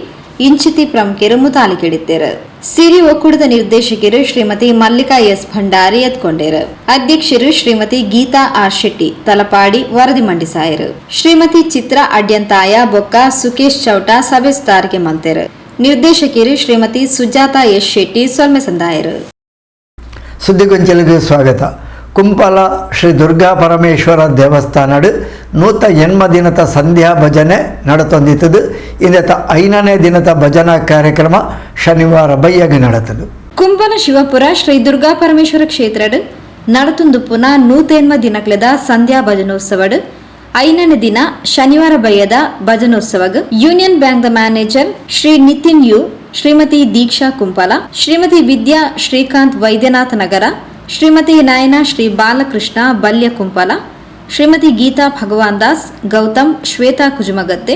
ಇಂಚಿತಿ ಪ್ರಮುಖರು ಮುತಾಲಿಕೆಡಿದ್ದೇರು. ಸಿರಿ ಒಕ್ಕೂಟದ ನಿರ್ದೇಶಕರು ಶ್ರೀಮತಿ ಮಲ್ಲಿಕಾ ಎಸ್ ಭಂಡಾರಿ ಎತ್ಕೊಂಡೇರು. ಅಧ್ಯಕ್ಷರು ಶ್ರೀಮತಿ ಗೀತಾ ಆರ್ ಶೆಟ್ಟಿ ತಲಪಾಡಿ ವರದಿ ಮಂಡಿಸಾಯರು. ಶ್ರೀಮತಿ ಚಿತ್ರಾ ಅಡ್ಯಂತಾಯ ಬೊಕ್ಕ ಸುಕೇಶ್ ಚೌಟ ಸಭೆ ಸುಧಾರಿಕೆ ಮಂತೇರು. ನಿರ್ದೇಶಕರು ಶ್ರೀಮತಿ ಸುಜಾತಾ ಎಸ್ ಶೆಟ್ಟಿ ಸೊಲ್ಮೆ ಸಂದಾಯರು. ಸುದ್ದಿಗೊಂಚಲಿಗೆ ಸ್ವಾಗತ. ಕುಂಪಲ ಶ್ರೀ ದುರ್ಗಾ ಪರಮೇಶ್ವರ ದೇವಸ್ಥಾನಡು 108 ದಿನದ ಸಂಧ್ಯಾ ಭಜನೆ ನಡತೊಂದಿತ್ತದು. ಇಂದತ 5ನೇ ದಿನದ ಭಜನಾ ಕಾರ್ಯಕ್ರಮ ಶನಿವಾರ ಬಯ್ಯಗೆ ನಡೆತದು. ಕುಂಪಲ ಶಿವಪುರ ಶ್ರೀ ದುರ್ಗಾ ಪರಮೇಶ್ವರ ಕ್ಷೇತ್ರಡು ನಡತುಂದು ಪುನಃ 108 ದಿನಕ್ಲೆದ ಸಂಧ್ಯಾ ಭಜನೋತ್ಸವಡು 5ನೇ ದಿನ ಶನಿವಾರ ಬಯ್ಯದ ಭಜನೋತ್ಸವಗ್ union bank the manager Shri Nitin U, Shrimati Deeksha Kumpala, Shrimati Vidya Srikanth Vaidyanath Nagar, Shrimati Nayana Shri Balakrishna Balya Kumpala, Shrimati Geetha Bhagavan Das Gautam Shweta Kujumagatte,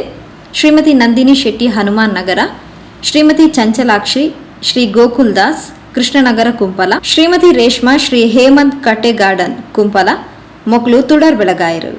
Shrimati Nandini Shetty Hanuman Nagar, Shrimati Chanchalakshi Shri Gokul Das Krishnanagar Kumpala, Shrimati Reshma Shri Hemanth Katte garden Kumpala ಮೊಕ್ಲು ತುಡರ್ ಬೆಳಗಾಯರು.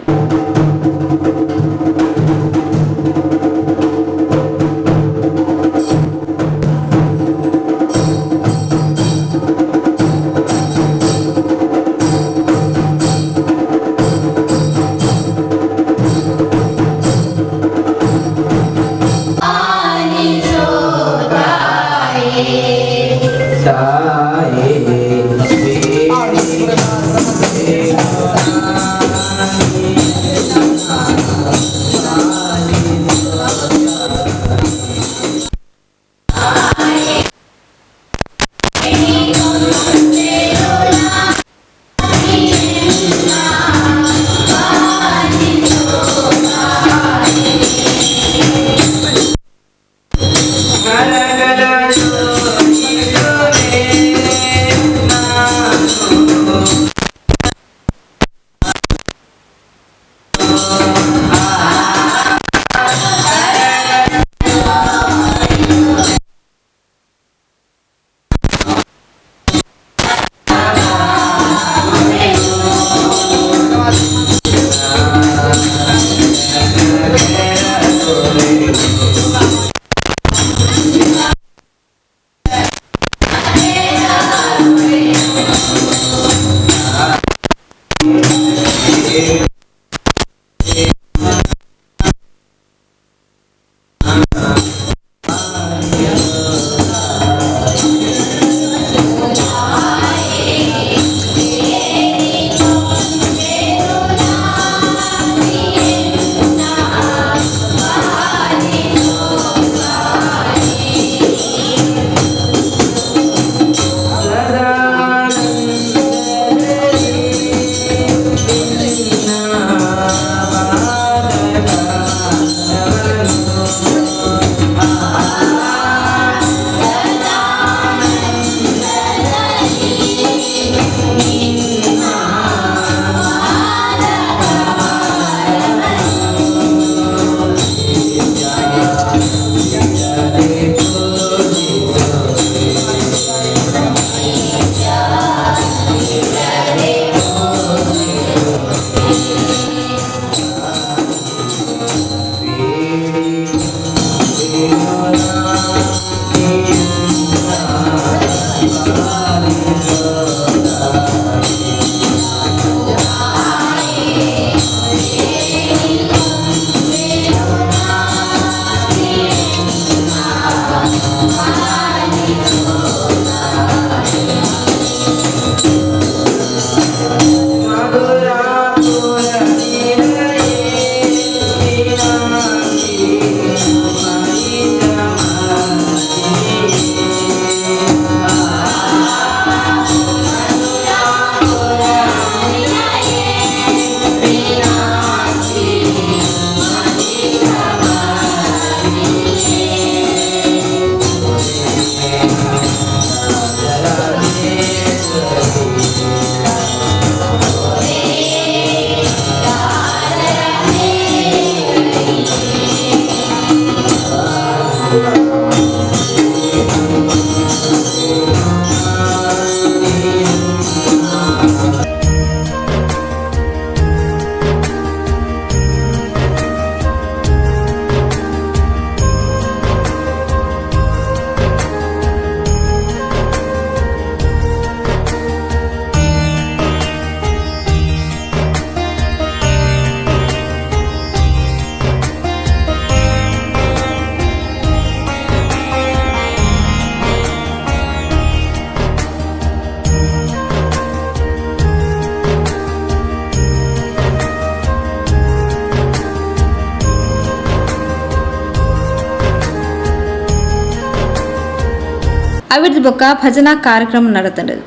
ಅವಿರ್ದ್ ಬೊಕ್ಕ ಭಜನಾ ಕಾರ್ಯಕ್ರಮ ನಡೆತಂಡು.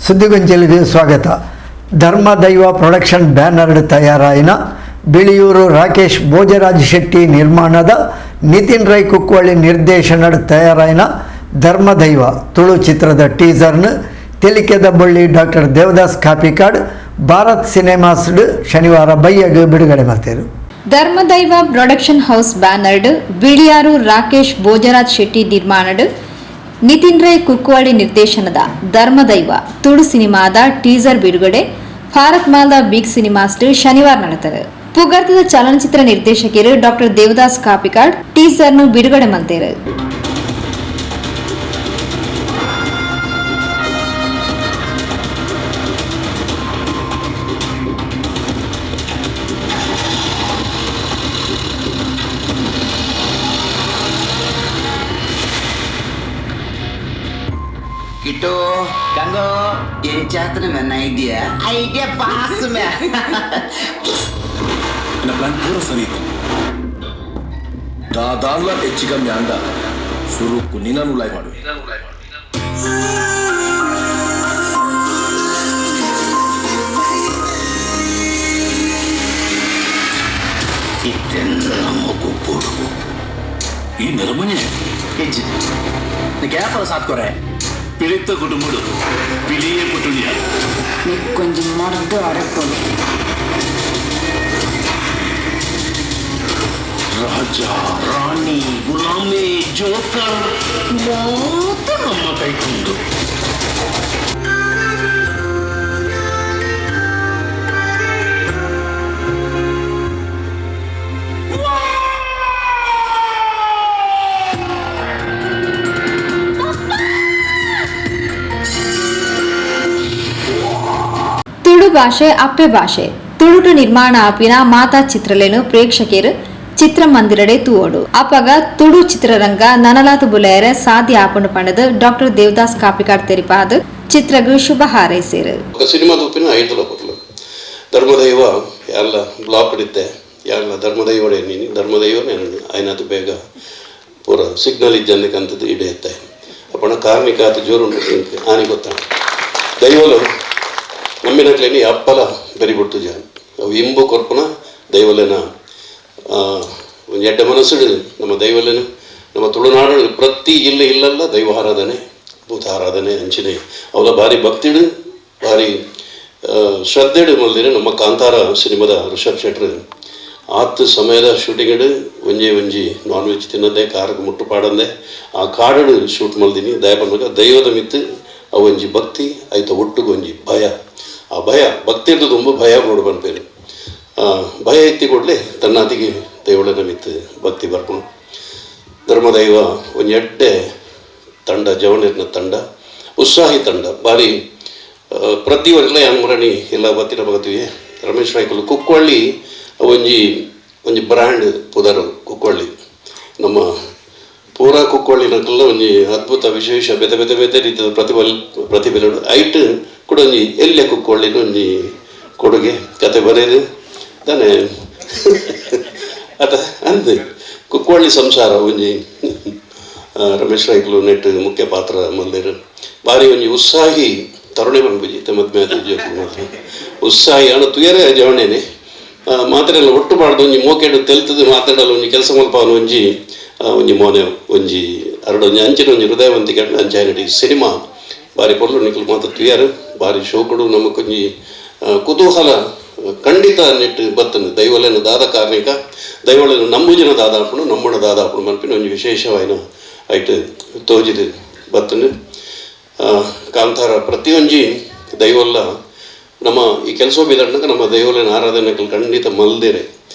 ಸುದ್ದಿಗೊಂಚಲಿಗೆ ಸ್ವಾಗತ. ಧರ್ಮದೈವ production banner ತಯಾರಾಯಿನ Biliyur Rakesh Bhojraj Shetty ನಿರ್ಮಾಣದ ನಿತಿನ್ ರೈ ಕುಕ್ವಳ್ಳಿ ನಿರ್ದೇಶನದ ತಯಾರಾಯಿನ ಧರ್ಮದೈವ ತುಳು ಚಿತ್ರದ ಟೀಸರ್ನ ತೆಲಿಕೆದ ಬಳ್ಳಿ doctor Devadas Kapikad Bharat cinemas ಶನಿವಾರ ಬಯ್ಯಗೆ ಬಿಡುಗಡೆ ಮಾಡ್ತಾರೆ. ಧರ್ಮದೈವ ಪ್ರೊಡಕ್ಷನ್ ಹೌಸ್ ಬ್ಯಾನರ್ಡ್ ಬಿಳಿಯಾರು ರಾಕೇಶ್ ಭೋಜರಾಜ್ ಶೆಟ್ಟಿ ನಿರ್ಮಾಣಡ್ ನಿತಿನ್ ರೈ ಕುಕ್ವಾಡಿ ನಿರ್ದೇಶನದ ಧರ್ಮದೈವ ತುಳು ಸಿನಿಮಾದ ಟೀಸರ್ ಬಿಡುಗಡೆ ಭಾರತ್ ಮಾಲ್ದ ಬಿಗ್ ಸಿನಿಮಾಸ್ ಶನಿವಾರ ನಡೆತದೆ. ಪುಗರ್ತದ ಚಲನಚಿತ್ರ ನಿರ್ದೇಶಕರು ಡಾಕ್ಟರ್ ದೇವದಾಸ್ ಕಾಪಿಕಾಡ್ ಟೀಸರ್ನು ಬಿಡುಗಡೆ ಮಾಡ್ತಾರೆ. ಕಿಟ್ಟು ಗಂಗೋ ಎಂಚಾತನ ನನ್ನ idea idea pass May. ನನ್ನ ಪ್ಲಾನ್ ಪೂರ ಸರಿ ಇತ್ತು. ದಾದಾನ್ಲ ಹೆಚ್ಚಿಗ ಮ್ಯಾಂಡ ಸುರುಕು ನಿನ್ನನ್ನು ಲೈ ಮಾಡುವೆ. ಇದೆಲ್ಲ ಮಗು ಈ ನರಮನೆ ಹೆಜ್ಜೆ ಗ್ಯಾಪರ ಸಾತ್ಕೊರೆ ಪಿಳಿತ ಕುಟುಂಬಡು ಪಿಳಿಯೇ ಪುಟುಣಿಯ కొంచెం మర్దు అరక్కోడు. ರಾಜ ರಾಣಿ ಗುಲಾಮಿ ಜೋಕರ್ ಮಾತ್ರ ನಮ್ಮ ಕೈಕೊಂಡು. ತುಳು ಭಾಷೆ ಅಪ್ಪೆ ಭಾಷೆ ತುಳುಟು ನಿರ್ಮಾಣ ಆಪಿನ ಮಾತಾ ಚಿತ್ರಲೇನು ಪ್ರೇಕ್ಷಕರು ಚಿತ್ರಮಂದಿರಡೆ ತೂವೋಡು. ಅಪಗ ತುಳು ಚಿತ್ರರಂಗ ನನಲಾತು ಬುಲೆಯರೆ ಸಾಧ್ಯ ಆಪಣು ಪಂಡದು ಡಾಕ್ಟರ್ ದೇವದಾಸ್ ಕಾಪಿಕಾಡ್ ತೆರಿಪಾದ ಚಿತ್ರಗೂ ಶುಭ ಹಾರೈಸಿರು. ಸಿನಿಮಾ ತೂಪಿನ ಐದು ಲೋಕಲು ಧರ್ಮದೈವ ಎಲ್ಲ ಬ್ಲಾಕ್ ಇಡುತ್ತೆ ಎಲ್ಲ ಧರ್ಮದೈವಡೆ ನೀನು ಧರ್ಮದೈವನೇ అయినದು ಬೇಗ ಪೂರ ಸಿಗ್ನಲ್ ಇಜ್ಜಂದಕ್ಕಂಥದ್ದು ಹಿಡಿಯುತ್ತೆ. ಅಪ್ಪಣ ಕಾರ್ಮಿಕ ಆತ ಜೋರುಂಟು ಆನೆ ಗೊತ್ತಾಣ ದೈವಲು ನಮ್ಮಿನಟ್ಲೇನಿ ಅಪ್ಪಲ ಬೆರಿಬಿಡ್ತು ಜನ ಅವು ಇಂಬು ಕೊರ್ಪುನ ದೈವಲೇನ ಒಂದು ಎಡ್ಡ ಮನಸ್ಸು ನಮ್ಮ ದೈವಲೇನ ನಮ್ಮ ತುಳುನಾಡು ಪ್ರತಿ ಇಲ್ಲ ಇಲ್ಲಲ್ಲ ದೈವ ಆರಾಧನೆ ಭೂತ ಆರಾಧನೆ ಅಂಚಿನೆ ಅವಲ ಭಾರಿ ಭಕ್ತಿಡು ಭಾರಿ ಶ್ರದ್ಧೆಡು ಮಲ್ದಿರ ನಮ್ಮ ಕಾಂತಾರ ಸಿನಿಮಾದ ಋಷಭ್ ಶೆಟ್ರು ಆತ್ ಸಮಯದ ಶೂಟಿಂಗ್ ಒಂಜಿ ಒಂಜಿ ನಾನ್ ವೆಜ್ ತಿನ್ನದೆ ಕಾರಕ್ಕೆ ಮುಟ್ಟು ಪಾಡಂದೆ ಆ ಕಾಡು ಶೂಟ್ ಮಲ್ದಿನಿ. ದಯ ಬಂದಾಗ ದೈವದ ಮಿತ್ತು ಅವಂಜಿ ಭಕ್ತಿ ಆಯ್ತ ಒಟ್ಟುಗೊಂಜಿ ಒಂಜಿ ಭಯ ಆ ಭಯ ಭಕ್ತಿ ಇರ್ತದೆ ತುಂಬ ಭಯ ಬೋಡು ಬಂದ್ಪೇರು ಭಯ ಎತ್ತಿ ಕೂಡಲೇ ತನ್ನಾತಿಗೆ ದೈವಳ ಮಿತ್ತು ಭಕ್ತಿ ಬರ್ಕೊಂಡು ಧರ್ಮದೈವ ಒಂದು ಎಡ್ಡೆ ತಂಡ ಜವನಿರ್ನ ತಂಡ ಉತ್ಸಾಹಿ ತಂಡ ಭಾರಿ ಪ್ರತಿ ವರ್ಷ ಅಂಗುರಣಿ ಎಲ್ಲ ಬತ್ತಿನ ಬಗತೀವಿ. ರಮೇಶ್ ರಾಯ್ಕಲ್ ಕುಕ್ಕೊಳ್ಳಿ ಒಂಜಿ ಒಂಜಿ ಬ್ರ್ಯಾಂಡ್ ಪುದರು ಕುಕ್ಕೊಳ್ಳಿ ನಮ್ಮ ಪೂರಾ ಕುಕ್ಕೊಳ್ಳಿನಕ್ಕೆಲ್ಲ ಒಂಜಿ ಅದ್ಭುತ ವಿಶೇಷ ಬೇತೆ ಬೇತೆ ಬೇತೆ ರೀತಿಯ ಪ್ರತಿಭೆಗಳು ಐಟ್ ಕೂಡ ಒಂಜಿ ಎಲ್ಲೆ ಕುಕ್ಕೊಳ್ಳಿನ ಒಂಜಿ ಕೊಡುಗೆ ಕತೆ ಬರೆದು ತಾನೆ ಅತ ಅಂದ್ ಕುಕ್ಕೋಳಿ ಸಂಸಾರ ಒಂಜಿ ರಮೇಶ್ ರೈಕ್ಲು ನೆಟ್ ಮುಖ್ಯ ಪಾತ್ರ ಮಲ್ದೇರು ಬಾರಿ ಒಂಜಿ ಉತ್ಸಾಹಿ ತರುಣೆ ಪನ್ಪುಜಿ ಮದ್ಮೆ ಉತ್ಸಾಹಿ ಅಣ್ಣ ತುಯರೆ ಜವಣೇನೆ ಮಾತ್ರೆಲ್ಲ ಒಟ್ಟು ಬಾರ್ದು ಒಂಜಿ ಮೋಕೆಡು ತೆಲ್ತದು ಮಾತಾಡಲು ಒಂಜಿ ಕೆಲಸ ಮಲ್ಪವನು ಒಂಜಿ ಒಂಜಿ ಮೋನೆ ಒಂಜಿ ಅರಡು ಒಂಜಿ ಅಂಚಿನ ಒಂಜಿ ಹೃದಯವಂತಿಕೆ ಅಂಚಾಯನಟಿ ಸಿನಿಮಾ ಬಾರಿ ಪೊರ್ಲು ನಿಕ್ಲು ಮಾತ ತುಯರು ಬಾರಿ ಶೋಕುಡು ನಮಕೊಂಜಿ ಕುತೂಹಲ ಖಂಡಿತ ನೆಟ್ಟು ಬತ್ತನು ದೈವಲೇನ ದಾದ ಕಾರ್ಣಿಕ ದೈವಲೇನ ನಂಬುಜಿನ ದಾದಾಪುಣು ನಂಬುಣ ದಾದಾಪುಣು ಮಲ್ಪಿನ ಒಂಜಿ ವಿಶೇಷವಾಯಿನ ಐಟ್ ತೋಜಿದು ಬತ್ತನು. ಕಾಂತಾರ ಪ್ರತಿಯೊಂಜಿ ದೈವಲ್ಲ ನಮ್ಮ ಈ ಕೆಲಸ ಬಿದಣ್ಣಕ ನಮ್ಮ ದೈವಲೇನ ಆರಾಧನೆ ಖಂಡಿತ ಮಲ್ದಿರೆ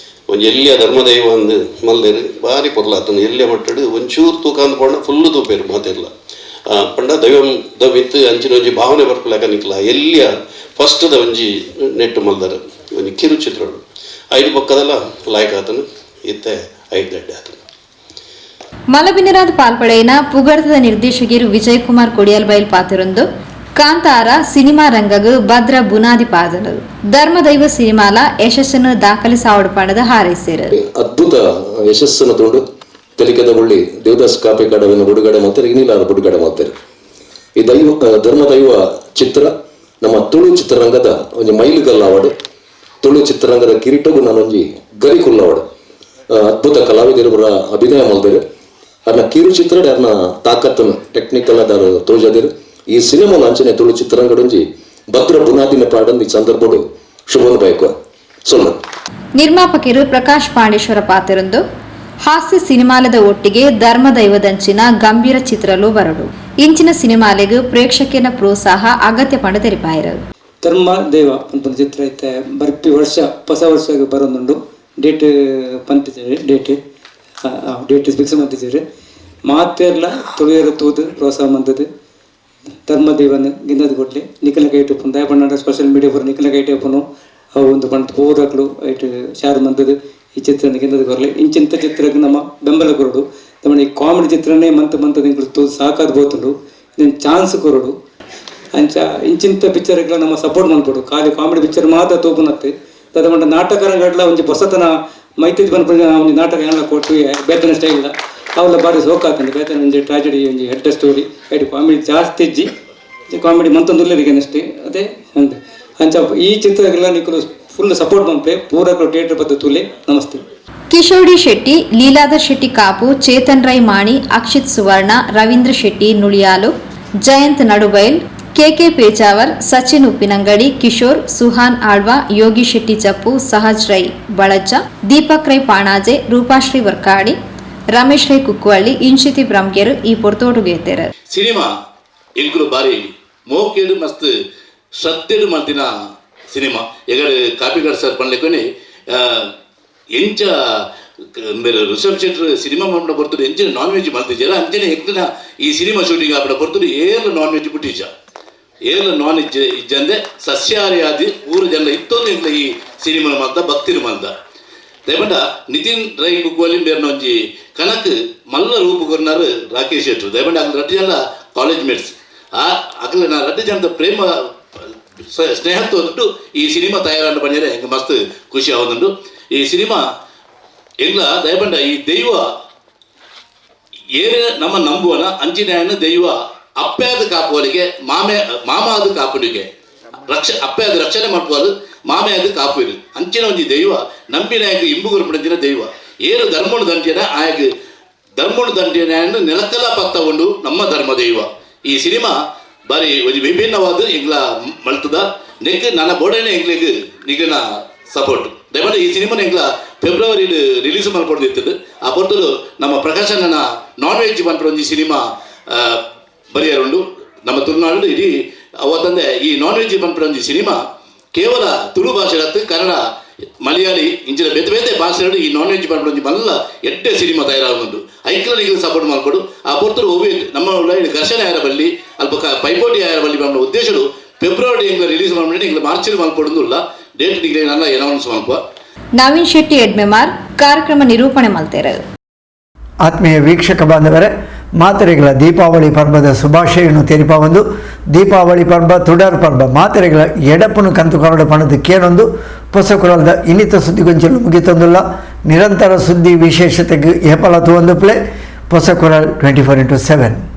ಒಂಜಿ ಎಲ್ಲಿಯ ಧರ್ಮದೈವ ಅಂದು ಮಲ್ದಿರೆ ಭಾರಿ ಪೊರ್ಲಾತನು ಎಲ್ಲಿಯ ಮಟ್ಟಡು ಒಂಚೂರು ತೂಕ ಅಂದ್ ಪಂಡ ಫುಲ್ಲು ತೂಪೇರು ಮಾತಿರ್ಲ ಪಂಡ ದೈವಂ the ಮಿತ್ತು ಅಂಚಿನ ಒಂಜಿ ಭಾವನೆ ಬರ್ಪುಲೆಕ ನಿಕ್ಲ ಎಲ್ಲಿಯ ಫಸ್ಟ್ದ ಒಂಜಿ ನೆಟ್ಟು ಮಲ್ದಾರ ಒಂಜಿ ಕಿರು ಚಿತ್ರಗಳು ಐದು ಪಕ್ಕದಲ್ಲ ಲಾಯಕ ಆತನು ಇತ್ತೆ ಐದು ದಡ್ಡೆ ಆತನು. ಮಲಬಿನರಾದ ಪಾಲ್ಪಡೆಯಿನ ಪುಗರ್ದದ ನಿರ್ದೇಶಕಿರು ವಿಜಯ್ ಕುಮಾರ್ ಕೊಡಿಯಲ್ಬೈಲ್ ಪಾತಿರೊಂದು ಕಾಂತಾರ ಸಿನಿಮಾ ರಂಗಗು ಭದ್ರ ಬುನಾದಿ ಪಾದನು ಧರ್ಮದೈವ ಸಿನಿಮಾಲ ಯಶಸ್ಸನ್ನು ದಾಖಲಿಸಾವಡು ಪಣದ ಹಾರೈಸಿರು. ಅದ್ಭುತ ಯಶಸ್ಸನ್ನು ತೊಂಡು ತೆಲಿಕೆದ ಬಳ್ಳಿ ದೇವದಾಸ್ ಕಾಪೆಕಾಡವನ್ನು ಬಿಡುಗಡೆ ಮಾಡ್ತಾರೆ, ಇನ್ನಿಲ್ಲಾರ ಬಿಡುಗಡೆ ಮಾಡ್ತಾರೆ. ಈ ದೈವ ಧರ್ಮದೈವ ಚಿತ್ರ ನಮ್ಮ ತುಳು ಚಿತ್ರರಂಗದ ಒಂಜಿ ಮೈಲುಗಲ್ಲಾವಡು, ತುಳು ಚಿತ್ರರಂಗದ ಕಿರೀಟಗೂ ನಾನೊಂಜಿ ಗರಿ ಕುಲ್ಲವಾಡು. ಅದ್ಭುತ ಕಲಾವಿದರು ಅಭಿನಯ ಮಲ್ದರು ಅದನ್ನ ಕಿರು ಚಿತ್ರ ಅದನ್ನ ತಾಕತ್ತನ್ನು ಟೆಕ್ನಿಕಲ್ ಅದಾರು ತೋಜದಿರು. ಈ ಸಿನಿಮಾ ಅಂಚನೆ ತುಳು ಚಿತ್ರರಂಗಡೊಂಜಿ ಭದ್ರ ಬುನಾದಿನ ಪಾಡಂದು ಈ ಸಂದರ್ಭಡು ಶುಭನ್ ಬಯಕು ಸೊಲ್ಲ. ನಿರ್ಮಾಪಕರು ಪ್ರಕಾಶ್ ಪಾಂಡೇಶ್ವರ ಪಾತಿರಂದು ಹಾಸ್ಯ ಸಿನಿಮಾಲದ ಒಟ್ಟಿಗೆ ಧರ್ಮದೈವದಂಚಿನ ಗಂಭೀರ ಚಿತ್ರಲು ಬರಡು ಇಂಚಿನ ಸಿನಿಮಾಲೆಗೂ ಪ್ರೇಕ್ಷಕನ ಪ್ರೋತ್ಸಾಹ ಅಗತ್ಯ ಪಂಡ ತೆರಿಪಾಯರು. ಧರ್ಮ ದೈವ ಪನ್ಪುನ ಚಿತ್ರ ಐತೆ ಬರ್ಪಿ ವರ್ಷ ಹೊಸ ವರ್ಷ ಬರೋದುಂಡು ಡೇಟ್ ಪಂತಿದ್ದೇವೆ date date fix ಮಂತಿದ್ದೇವೆ. ಮಾತೆರ್ಲ ತುಳಿಯರ ತೂದು ಪ್ರೋತ್ಸಾಹ ಮಂತದ್ದು ಧರ್ಮದೇವನ ಗಿನ್ನದ ಕೊಡ್ಲಿ ನಿಖಲ ಕೈಟು ದಯ ಪಂಡ ಸೋಷಿಯಲ್ ಮೀಡಿಯಾ ಪೂರ ನಿಖಲ ಕೈಟು ಅವು ಒಂದು ಪಂಡ ಪೂರಕ್ಲು ಐಟು ಶೇರ್ ಮಂತದ್ದು ಈ ಚಿತ್ರ ಗಿನ್ನದ ಕೊರಲಿ. ಇಂಚಿಂತ ಚಿತ್ರಕ್ಕೆ ನಮ್ಮ ಬೆಂಬಲ ಕೊರಡು ನಮ್ಮ ಈ ಕಾಮಿಡಿ ಚಿತ್ರನೇ ಮಂತ್ ಮಂತ್ ತೂ ಸಾಕಾದ ಬೋತುಂಡು ಇದನ್ನು ಚಾನ್ಸ್ ಕೊರಡು ಅಂಚ ಇಂಚಿಂತ ಪಿಕ್ಚರ್ಗಳ ನಮ್ಮ ಸಪೋರ್ಟ್ ಮಾಡ್ಕೊಡು. ಖಾಲಿ ಕಾಮಿಡಿ ಪಿಕ್ಚರ್ ಮಾತ್ರ ತೂಪುನತ್ತೆ ತದ ಮಂಡ ನಾಟಕ ರಂಗಡ್ಲ ಒಂಜಿ ಹೊಸತನ ಮೈತಿದ್ ಬಂದ ಒಂಜಿ ನಾಟಕ ಎಲ್ಲ ಕೊಟ್ಟು ಬೇತನ ಸ್ಟೈಲ್ ಅವೆಲ್ಲ ಬಾರಿ ಸೋಕಾತಂಡು ಬೇತನ ಒಂಜಿ ಟ್ರಾಜಿಡಿ ಒಂಜಿ head story head comedy ಜಾಸ್ತಿ ಇಜ್ಜಿ ಕಾಮಿಡಿ ಮಂತೊಂದುಲ್ಲೆರಿಗೆ ಅಷ್ಟೇ ಅದೇ ಅಂದೆ ಅಂಚ ಈ ಚಿತ್ರಗೆಲ್ಲ ನಿಕ್ಕಲು ಫುಲ್ ಸಪೋರ್ಟ್ ಮನ್ಪೆ ಪೂರಕ ಥಿಯೇಟರ್ ಪದ್ಧತಿ ತುಲೆ. ನಮಸ್ತೆ. ಕಿಶೋಡಿ ಶೆಟ್ಟಿ, ಲೀಲಾಧರ್ ಶೆಟ್ಟಿ ಕಾಪು, ಚೇತನ್ ರೈ ಮಾಣಿ, ಅಕ್ಷಿತ್ ಸುವರ್ಣ, ರವೀಂದ್ರ ಶೆಟ್ಟಿ ನುಳಿಯಾಲು, ಜಯಂತ್ ನಡುಬೈಲ್, ಕೆಕೆ ಪೇಚಾವರ್, ಸಚಿನ್ ಉಪ್ಪಿನಂಗಡಿ, ಕಿಶೋರ್, ಸುಹಾನ್ ಆಳ್ವಾ, ಯೋಗಿ ಶೆಟ್ಟಿ ಚಪ್ಪು, ಸಹಜ್ ರೈ ಬಳಜ್ಜ, ದೀಪಕ್ ರೈ ಪಾಣಾಜೆ, ರೂಪಾಶ್ರೀ ವರ್ಕಾಡಿ, ರಮೇಶ್ ರೈ ಕುಕ್ಕುವಳ್ಳಿ, ಇಂಶಿತಿ ಬ್ರಹ್ಮಗೆರು ಈ ಪೊರ್ತೋಟುಗೇತೆರು. ಸಿನಿಮಾ ಎಂಕುಲು ಬಾರಿ ಮೋಕೇಡು ಮಸ್ತ್ ಶ್ರದ್ಧೆಡು ಮಲ್ತಿನ ಸಿನಿಮಾ ಎಗಡು ಕಾಪಿಗಾಡ್ ಸರ್ ಪನ್ಲೆಕೊನೆ ಎಂಚ ಮೇರೆ ಋಷಭ್ ಶೆಟ್ಟರ್ ಸಿನಿಮಾ ಮಾಡ್ಬಿಡ ಬರ್ತದೆ ಎಂಚಿನ ನಾನ್ ವೆಜ್ ಮಲ್ತಿಜೆಲ್ಲ ಅಂಚನೆ ಎಂಕ್ಲಿನ ಈ ಸಿನಿಮಾ ಶೂಟಿಂಗ್ ಆಪಡ ಬರ್ತದೆ ಏರ್ಲ ನಾನ್ ವೆಜ್ ಬಿಟ್ಟಿಜ ಏರ್ಲ ನಾನ್ ವೆಜ್ ಇಜ್ಜಂದೆ ಸಸ್ಯಾಹಾರಿ ಊರು ಜನ ಇತ್ತೊಂದು ಎಂಕ್ಲ ಈ ಸಿನಿಮಾ ಮಲ್ತ ಭಕ್ತಿರು ಮಲ್ತ ದಯಪಂಡ ನಿತಿನ್ ರೈ ಕುಕ್ಕುವಲ್ಲಿ ಬೇರ್ನ ಒಂಜಿ ಕನಕ್ ಮಲ್ಲ ರೂಪು ಕೊರ್ನಾರು ರಾಕೇಶ್ ಶೆಟ್ಟರು. ದಯಪಂಡ ಅಕ್ಲ ರಡ್ಡು ಜನ ಕಾಲೇಜ್ ಮೇಟ್ಸ್ ಆ ಅಕ್ಲ ನಾ ರಡ್ಡು ಜನದ ಪ್ರೇಮ ಸ್ನೇಹತ್ವ ಬಂದ್ಬಿಟ್ಟು ಈ ಸಿನಿಮಾ ತಯಾರಾಂಡು ಬಂದರೆ ಎಂಕ್ ಮಸ್ತ್ ಖುಷಿ ಆವೊಂದುಂಡು. ಈ ಸಿನಿಮಾ ಎಂಗ್ಲ ದಯಪಂಡ ಈ ದೈವ ಏನೇ ನಮ್ಮ ನಂಬುವನ ಅಂಚಿನ ದೈವ ಅಪ್ಪ್ಯಾದ ಕಾಪುವರಿಗೆ ಮಾಮೆ ಮಾಮಾದ ಕಾಪುನಿಗೆ ರಕ್ಷ ಅಪ್ಪ್ಯಾದ ರಕ್ಷಣೆ ಮಾಡ್ಬೋದು ಮಾಮೆ ಅದು ಕಾಪುವಿರು ಅಂಚಿನ ಒಂಜಿ ದೈವ ನಂಬಿನ ಆಯಗ್ ಇಂಬುಗುರು ಪಂಚಿನ ದೈವ ಏರು ಧರ್ಮನು ದಂಟಿನ ಆಯಗ್ ಧರ್ಮನು ದಂಟಿನ ನೆಲಕಲ ಪತ್ತ ಉಂಡು ನಮ್ಮ ಧರ್ಮ ದೈವ. ಈ ಸಿನಿಮಾ ಬಾರಿ ಒಂಜಿ ವಿಭಿನ್ನವಾದ ಎಂಗ್ಲ ಮಲ್ತದ ನೆಕ್ ನನ್ನ ಬೋಡನೆ ಎಂಗ್ಲಿಗ್ ನಿಗನ ಸಪೋರ್ಟ್ ದಯಮಾಡಿ ಈ ಸಿನಿಮಾನ ಎಂಗ್ಲ ಫೆಬ್ರವರಿ ರಿಲೀಸ್ ಮಲ್ಪೊಂದಿತ್ತದು. ಆ ಪೊರ್ತುಡು ನಮ್ಮ ಪ್ರಕಾಶನ ನಾನ್ ವೆಜ್ ಪನ್ಪುನ ಒಂಜಿ ಸಿನಿಮಾ ಬರಿಯರುಂಡು ನಮ್ಮ ತುಳುನಾಡು ಇಡೀ ಅವತ್ತಂದೆ ಈ ನಾನ್ ವೆಜ್ ಪನ್ಪುನ ಒಂಜಿ ಸಿನಿಮಾ ಕೇವಲ ತುಳು ಭಾಷೆ ಕನ್ನಡ ಮಲಯಾಳಿ ಇಂಚಿನ ಬೇತೆ ಬೇತೆ ಭಾಷೆಗಳು ಈ ನಾನ್ ವೆಜ್ ಪನ್ಪುನ ಒಂಜಿ ಮಲ್ಲ ಎಡ್ಡೆ ಸಿನಿಮಾ ತಯಾರಾಗುಂಡು. ಐಕ್ಲ ನಿಗಲು ಸಪೋರ್ಟ್ ಮಾಡ್ಕೊಡು ಆ ಪೊರ್ತುಡು ಒವ್ವೆ ನಮ್ಮ ಘರ್ಷಣೆ ಆಯರ ಬಲ್ಲಿ ಅಲ್ಪ ಪೈಪೋಟಿ ಆಯರ ಬಲ್ಲಿ ಪನ್ಪುನ ಉದ್ದೇಶಡು ಫೆಬ್ರವರಿ ಎಂಗ್ಲ ರಿಲೀಸ್ ಮಾಡ್ಬಿಟ್ಟು ಎಂಗ್ಲ ಮಾರ್ಚ್ ಮಲ್ಪೊಡುಂದುಲ್ಲ ಡೇಟ್ ನಿಗ್ಲೆ ನನ್ನ ಅನೌನ್ಸ್ ಮಲ್ಪ. ನವೀನ್ ಶೆಟ್ಟಿ ಎಡ್ಮೆಮಾರ್ ಕಾರ್ಯಕ್ರಮ ನಿರೂಪಣೆ ಮಲ್ತೇರು. ಆತ್ಮೀಯ ವೀಕ್ಷಕ ಬಾಂಧವರೇ, ಮಾತೆರೆಗಳ ದೀಪಾವಳಿ ಪರ್ಬದ ಶುಭಾಶಯನು ತೆರಿಪಾವೊಂದು ದೀಪಾವಳಿ ಪರ್ಬ ತುಡರ್ ಪರ್ಬ ಮಾತೆರೆಗಳ ಎಡಪುನು ಕಂತು ಕೊರಡು ಪಣದು ಕೇನೊಂದು ಪೊಸಕುರಲ್ದ ಇನ್ನಿತ ಸುದ್ದಿಗೊಂಚಲು ಮುಗಿತೊಂದುಲ್ಲ. ನಿರಂತರ ಸುದ್ದಿ ವಿಶೇಷತೆಗೆ ಏಪಲ ತೂವೊಂದು ಪ್ಲೇ ಹೊಸಕುರಲ್ 24x7.